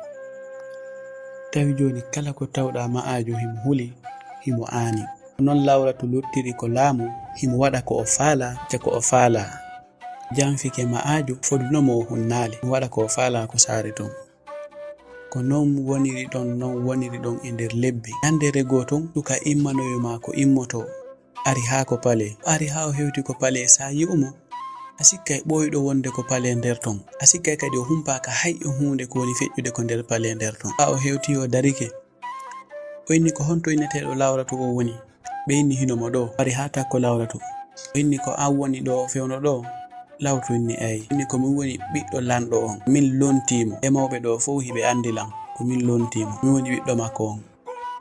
Tawi jooni kala ko tawɗaa ma'aaju himo huli, himo aani. Non Lawratu luttiri ko laamu, himo waɗa ko o faalaa, te ko o faalaa. Janfike ma'aaju foduno mo o hunnaali, himo waɗa ko o faalaa ko saare ton. Ko non woniri ɗon, non woniri ɗon e nder lebbi. Ñannde regoo ton, suka immanoyo maa ko immotoo, ari haa ko palee. O ari haa o hewti ko palee, si a yi'u mo, a sikkay ɓooyɗo wonde ko palee nder ton. A sikkay kadi o humpaaka hay e huunde ko woni feƴƴude ko nder palee nder ton. Haa o hewti o darike. O inni ko honto inneteeɗo Lawratu o woni? Ɓe inni hino mo ɗoo. Wari haa takko Lawratu. O inni ko an woni ɗoo fewndo ɗoo? Lawratu inni eey. Inni ko min woni ɓiɗɗo lanɗo on. Min lontii mo. E mawɓe ɗoo fow hiɓe anndi lan. Ko min lontii mo. Min woni ɓiɗɗo makko on.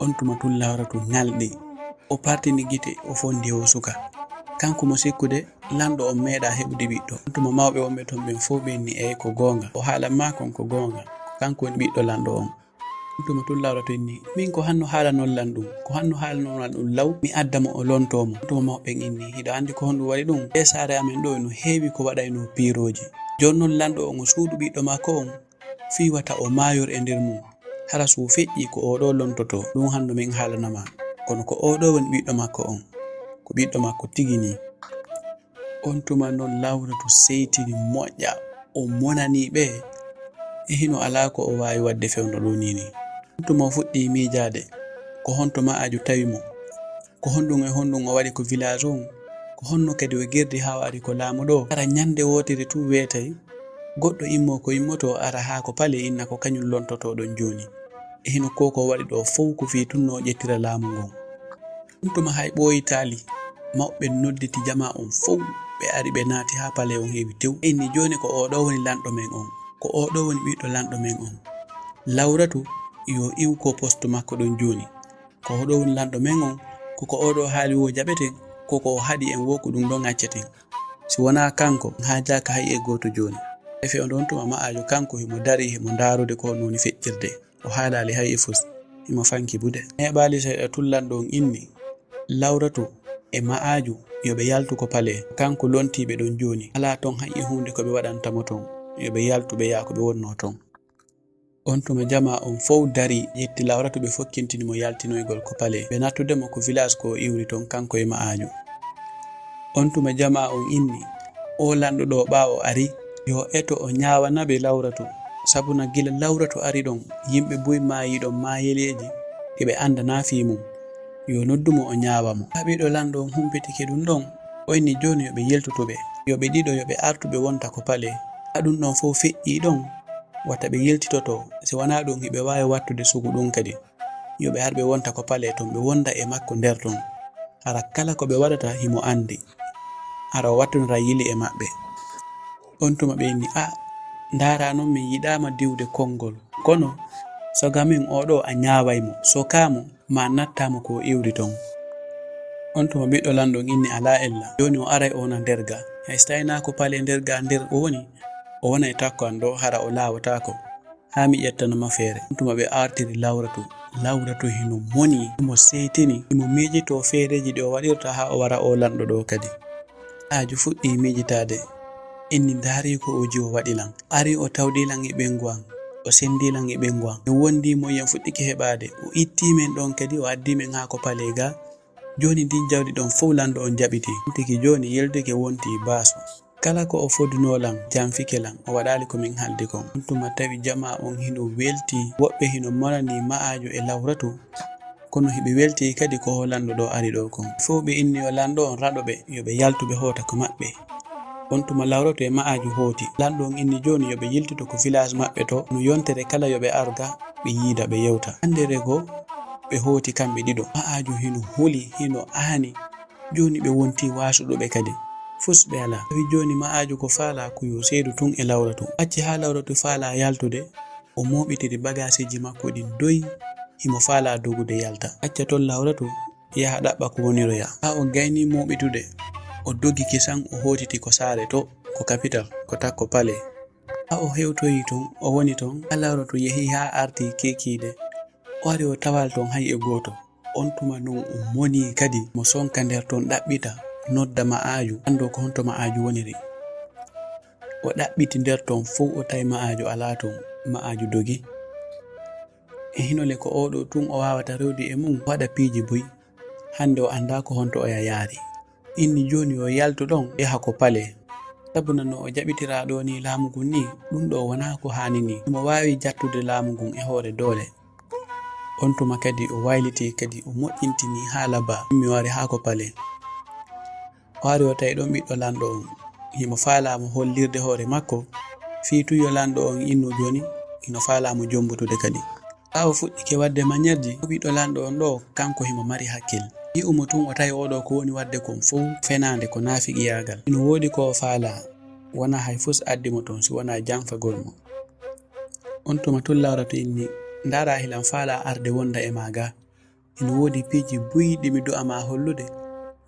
On tuma tun Lawratu ŋalɗi. O partini gite, o fondi o suka. Kanko mo sikkude lanɗo on meeɗaa heɓude ɓiɗɗo. On tuma mawɓe wonɓe ton ɓen fow ɓe inni eey ko goonga. O haalan maa kon ko goonga. Ko kanko woni ɓiɗɗo lanɗo on. Tuma tun Lawratu inni, min ko hanno haalanon lan ɗun, ko hanno haalanon lan ɗun law, mi adda mo o lontoo mo. Tuma mawɓe ɓen inni, hiɗa anndi ko honɗun waɗi ɗun? E saare amen ɗoo no heewi ko waɗaynoo piirooji. Jooni non lanɗo on o suuɗu ɓiɗɗo makko on, fii wata o maayor e nder mun. Hara si o feƴƴii ko oo ɗoo lontotoo, ɗun hanno min haalana maa. Kono ko oo ɗoo woni ɓiɗɗo makko on. Ko ɓiɗɗo makko tigi nii. On tuma non Lawratu seytini moƴƴa, o monanii ɓe, e hino alaa ko o waawi waɗde fewndo ɗoo nii nii. On tuma o fuɗɗii miijaade, ko honto ma'aaju tawi mo? Ko honɗun e honɗun o waɗi ko village on? Ko honno kadi o girdi haa o ari ko laamu ɗoo? Hara ñannde wootere tun weetay, goɗɗo immoo ko immotoo ara haa ko palee inna ko kañun lontotoo ɗon jooni. E hino ko ko waɗi ɗoo fow ko fii tun no o ƴettira laamu ngon. On tuma hay ɓooyitaali, mawɓe nodditi jamaa on fow, ɓe ari ɓe naati haa palee on heewi tew. Inni jooni ko oo ɗoo woni lanɗo men on, ko oo ɗoo woni ɓiɗɗo lanɗo men on. Lawratu yo iw ko poste makko ɗon jooni. Ko oo ɗoo woni lanɗo men on, ko ko oo ɗoo haali woo jaɓeten, ko ko o haɗi en woo ko ɗun ɗon acceten. Si wonaa kanko, en haajaaka hay e gooto jooni. E fewndo on tuma ma'aaju kanko himo darii himo ndaarude ko honno woni feƴƴirde. O haalaali hay e fus, himo fanki buuɗe. Neeɓaali seeɗa tun lanɗo on inni, Lawratu e ma'aaju yo ɓe yaltu ko palee. Kanko lontii ɓe ɗon jooni. Alaa ton hay e huunde ko ɓe waɗanta mo ton. Yo ɓe yaltu ɓe yaha ko ɓe wonnoo ton. On tuma jamaa on fow darii, ƴetti Lawratu ɓe fokkintini mo yaltinoygol ko palee. Ɓe nattude mo ko village ko o iwri ton kanko e ma'aaju. On tuma jamaa on inni, oo lanɗo ɗoo ɓaa o arii, yo eto o ñaawana ɓe Lawratu. Sabuna gila Lawratu ari ɗon, yimɓe buy maayii ɗon maayeleeji ɗi ɓe anndanaa fii mun. Yo noddu mo o ñaawa mo. Haa ɓiɗɗo lanɗo on humpitike ɗun ɗon, o inni jooni yo ɓe yiltoto ɓe. Yo ɓe ɗiɗo yo ɓe artu ɓe wonta ko palee. Haa ɗun ɗon fow feƴƴii ɗon, wata ɓe yiltitoto, si wanaa ɗun hiɓe waawi wattude sugu ɗun kadi. Yo ɓe ar ɓe wonta ko palee ton, ɓe wonda e makko nder ton. Hara kala ko ɓe waɗata himo anndi. Hara o wattondiray yili e maɓɓe. On tuma ɓe inni, a, ndaaraa non min yiɗaama diwde konngol. Kono, soga min oo ɗoo a ñaaway mo, sokaa mo, maa nattaa mo ko o iwri ton. On tuma ɓiɗɗo lanɗo on inni, "Alaa ella, jooni o aray o wona nder ga. Hay si tawi naa ko palee nder ga nder o woni, o wonay takko an ɗoo, hara o laawotaako, haa mi ƴettana mo feere." On tuma ɓe artiri Lawratu. Lawratu hino moni, himo seytini, himo miijitoo feereeji ɗi o waɗirta haa o wara oo lanɗo ɗoo kadi. Ma'aaju fuɗɗii miijitaade, inni, "Ndaarii ko oo jiwo waɗi lan. Arii o tawdii lan e ɓeyngu an, o senndii lan e ɓeyngu an. Min wondii mo yen fuɗɗike heɓaade. O ittii men ɗon kadi, o addii men haa ko palee ga. Jooni ndin jawdi ɗon fow lanɗo on jaɓitii. Tigi jooni yiltike wontii baaso. Kala ko o fodunoo lan, janfike lan, o waɗaali ko min haaldi kon." On tuma tawi jamaa on hino weltii, woɓɓe hino monanii Ma'aaju e Lawratu, kono hiɓe weltii kadi ko lanɗo ɗoo ari ɗoo kon. Fow ɓe inni yo lanɗo on raɗo ɓe, yo ɓe yaltu ɓe hoota ko maɓɓe. On tuma Lawratu e Ma'aaju hooti. Lanɗo on inni jooni yo ɓe yiltito ko village maɓɓe to, no yontere kala yo ɓe arga, ɓe yiida, ɓe yewta. Hanndere goo, ɓe hooti kamɓe ɗiɗo. Ma'aaju hino huli, hino aani. Jooni ɓe wontii waasuɗo ɓe kadi. Fus ɓe alaa. Tawi jooni Ma'aaju ko faalaa ko yo seedu tun e Lawratu. Acci haa Lawratu faalaa yaltude, o mooɓitiri bagaasiiji makko ɗin doy, himo faalaa dogude yalta. Acca ton Lawratu yaha ɗaɓɓa ko woniroya. Haa o gaynii mooɓitude, o dogi kisan, o hootiti ko saare to, ko kapital, ko takko palee. Haa o hewtoyii ton, o woni ton, haa Lawratu yehii haa artii kiikiiɗe. O ari o tawaali ton hay e gooto. On tuma non o monii kadi, mo sonka nder ton ɗaɓɓita, nodda Ma'aaju, anndoo ko honto Ma'aaju woniri. O ɗaɓɓiti nder ton fow, o tawi Ma'aaju alaa ton, Ma'aaju dogi. E hino le ko oo ɗoo tun o waawata rewde e mun, waɗa piiji buy. Hannde o anndaa ko honto oya yaari. Inni jooni yo yaltu ɗon, yaha ko palee. Sabu no o jaɓitiraa ɗoo nii laamu ngun nii, ɗun ɗoo wonaa ko haani nii. Himo waawi jattude laamu ngun e hoore doole. On tuma kadi o waylitii kadi o moƴƴintinii haala ba, mi wari haa ko palee. O ari o tawi ɗon ɓiɗɗo lanɗo on. Himo faalaa mo hollirde hoore makko, fii tun yo lanɗo on innu jooni, hino faalaa mo jombutude kadi. Ɓaawo fuɗɗike waɗde mañerji, o ɓiɗɗo lanɗo on ɗoo, kanko himo mari hakkil. Yi'u mo tun o tawi oo ɗoo ko woni waɗde kon fow fenaande, ko naafiqiyaagal. Hino woodi ko o faalaa, wonaa hay fus addi mo ton si wonaa janfagol mo. On tuma tun Lawratu inni, "Ndaaraa hilan faalaa arde wonda e maa ga. Hino woodi piiji buy ɗi mi du'a maa hollude.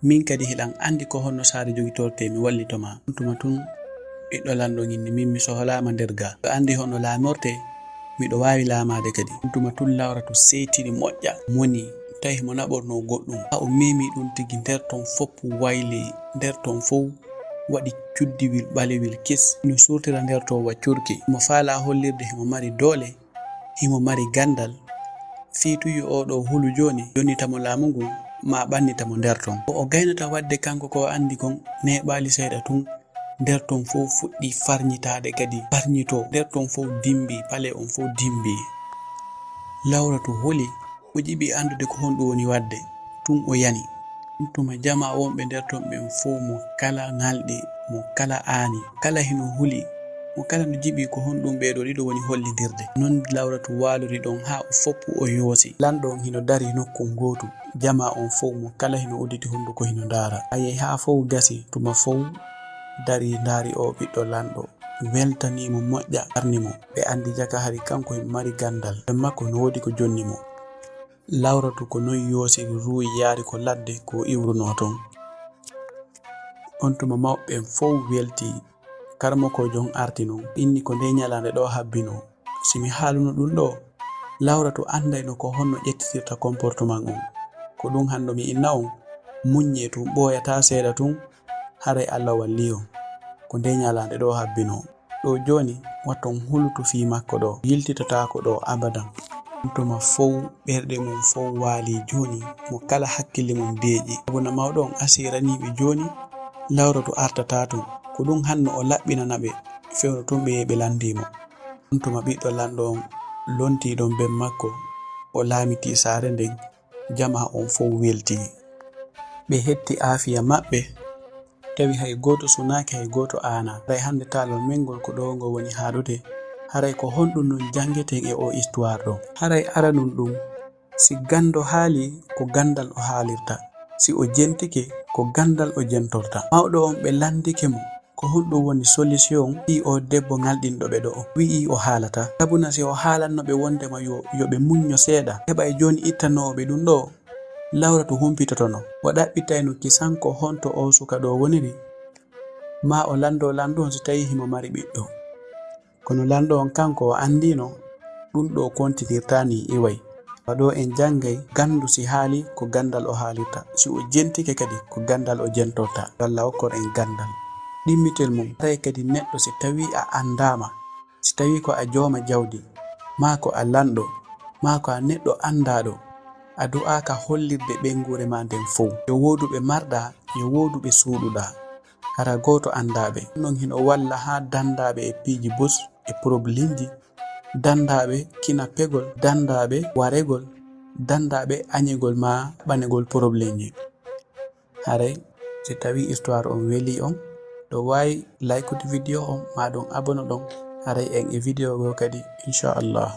Min kadi hilan anndi ko honno saare jogitortee, mi wallito maa." On tuma tun ɓiɗɗo lanɗo on inni, "Min mi soholaama nder ga. Miɗo anndi honno laamortee, miɗo waawi laamaade kadi." On tuma tun Lawratu seytini moƴƴa, moni, tawi himo naɓornoo goɗɗun. Haa o memi ɗun tigi nder ton foppu wayli, nder ton fow waɗi cuddiwil ɓalewil kis. Hino suurtira nder ton wa curki. Himo faalaa hollirde himo mari doole. Himo mari ganndal. Fii tun yo oo ɗoo hulu jooni, yonnita mo laamu ngun, maa ɓannita mo nder ton. Ko o gaynata waɗde kanko ko o anndi kon, neeɓaali seeɗa tun, nder ton fow fuɗɗii farñitaade kadi, farñitoo. Nder ton fow dimmbii, palee on fow dimmbii. Lawratu huli, o jiɓii anndude ko honɗun woni waɗde. Tun o yani. On tuma jamaa wonɓe nder ton ɓen fow, mo kala ŋalɗi, mo kala aani, kala hino huli, mo kala no jiɓii ko honɗun ɓee ɗoo ɗiɗo woni hollindirde. Non Lawratu waalori ɗon haa o foppu o yoosi. Lanɗo on hino darii nokku ngootu. Jamaa on fow mo kala hino udditi hunduko hino ndaara. A yehi haa fow gasi, tuma fow darii ndaari oo ɓiɗɗo lanɗo. Weltanii mo moƴƴa, arni mo. Ɓe anndi jaka hari kanko himo mari ganndal. Ɓen makko hino woodi ko jonni mo. Lawratu ko non yoosiri ruuyi yaari ko ladde ko iwrunoo ton. On tuma mawɓe ɓen fow weltii. Karamokoojo on arti non, inni ko ndee ñalaande ɗoo habbinoo. Si mi haaluno ɗun ɗoo, Lawratu anndayno ko honno ƴettitirta comportement on. Ko ɗun hanno mi inna on, muññee tun, ɓooyataa seeɗa tun, haray Alla wallii on. Ko ndee ñalaande ɗoo habbinoo. Ɗoo jooni, watton hulutu fii makko ɗoo, yiltitotaako ɗoo abadan. On tuma fow, ɓerɗe mun fow waalii jooni, mo kala hakkille mun deeƴi. Abuna mawɗo on asiiranii ɓe jooni, Lawratu artataa ton. Ko ɗun hanno o laɓɓinana ɓe, fewndo tun ɓe yehi ɓe lanndii mo. On tuma ɓiɗɗo lanɗo on lontii ɗon ben makko, o laamitii saare nden, jamaa on fow weltii. Ɓe hetti aafiya maɓɓe, tawi hay gooto sunaaki, hay gooto aanaa. Haray hannde taalol men ngol ko ɗoo ngo woni haaɗude. Haray ko honɗun non janngeten e oo histoire ɗoo? Haray aranun ɗun, si ganndo haalii, ko ganndal o haalirta. Si o jentike, ko ganndal o jentorta. Mawɗo on ɓe lanndike mo, ko honɗun woni solution fii oo debbo ŋalɗinɗo ɓe ɗoo? Wi'ii o haalataa. Sabuna si o haalanno ɓe wonndema yo, yo ɓe muñño seeɗa, heɓay jooni ittanoowo ɓe ɗun ɗoo, Lawratu humpitotono, o ɗaɓɓitayno kisan ko honto oo suka ɗoo woniri, maa o lanndoo lanɗo on si tawii himo mari ɓiɗɗo. Kono lanɗo on kanko o anndiino ɗun ɗoo kontinirtaa nii iway. Wa ɗoo en janngay ganndu si haalii ko ganndal o haalirta, si o jentike kadi ko ganndal o jentorta. Alla okkor en ganndal. Ɗimmitel mun, haray kadi neɗɗo si tawii a anndaama, si tawii ko a jooma jawdi, maa ko a lanɗo, maa ko a neɗɗo anndaaɗo, a du'aaka hollirde ɓeynguure maa nden fow. Yo woodu ɓe marɗaa, yo woodu ɓe suuɗuɗaa. Hara gooto anndaa ɓe. Non hino walla haa danndaaɓe e piiji bus e porobilemji, danndaaɓe kinapegol, danndaaɓe waregol, danndaaɓe añegol maa ɓanegol porobilemji. Haray si tawii histoire on welii on, ɗo waawi laykude video on, maa ɗon abonoɗon, haray en e video goo kadi, inchallah.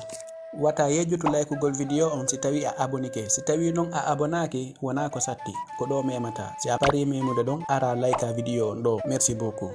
Wata yejjutu laykugol video on si tawii a abonike. Si tawii non a abonaaki, wonaa ko satti, ko ɗoo memata. Si a parii memude ɗon, ara layka video on ɗoo. Merci beaucoup.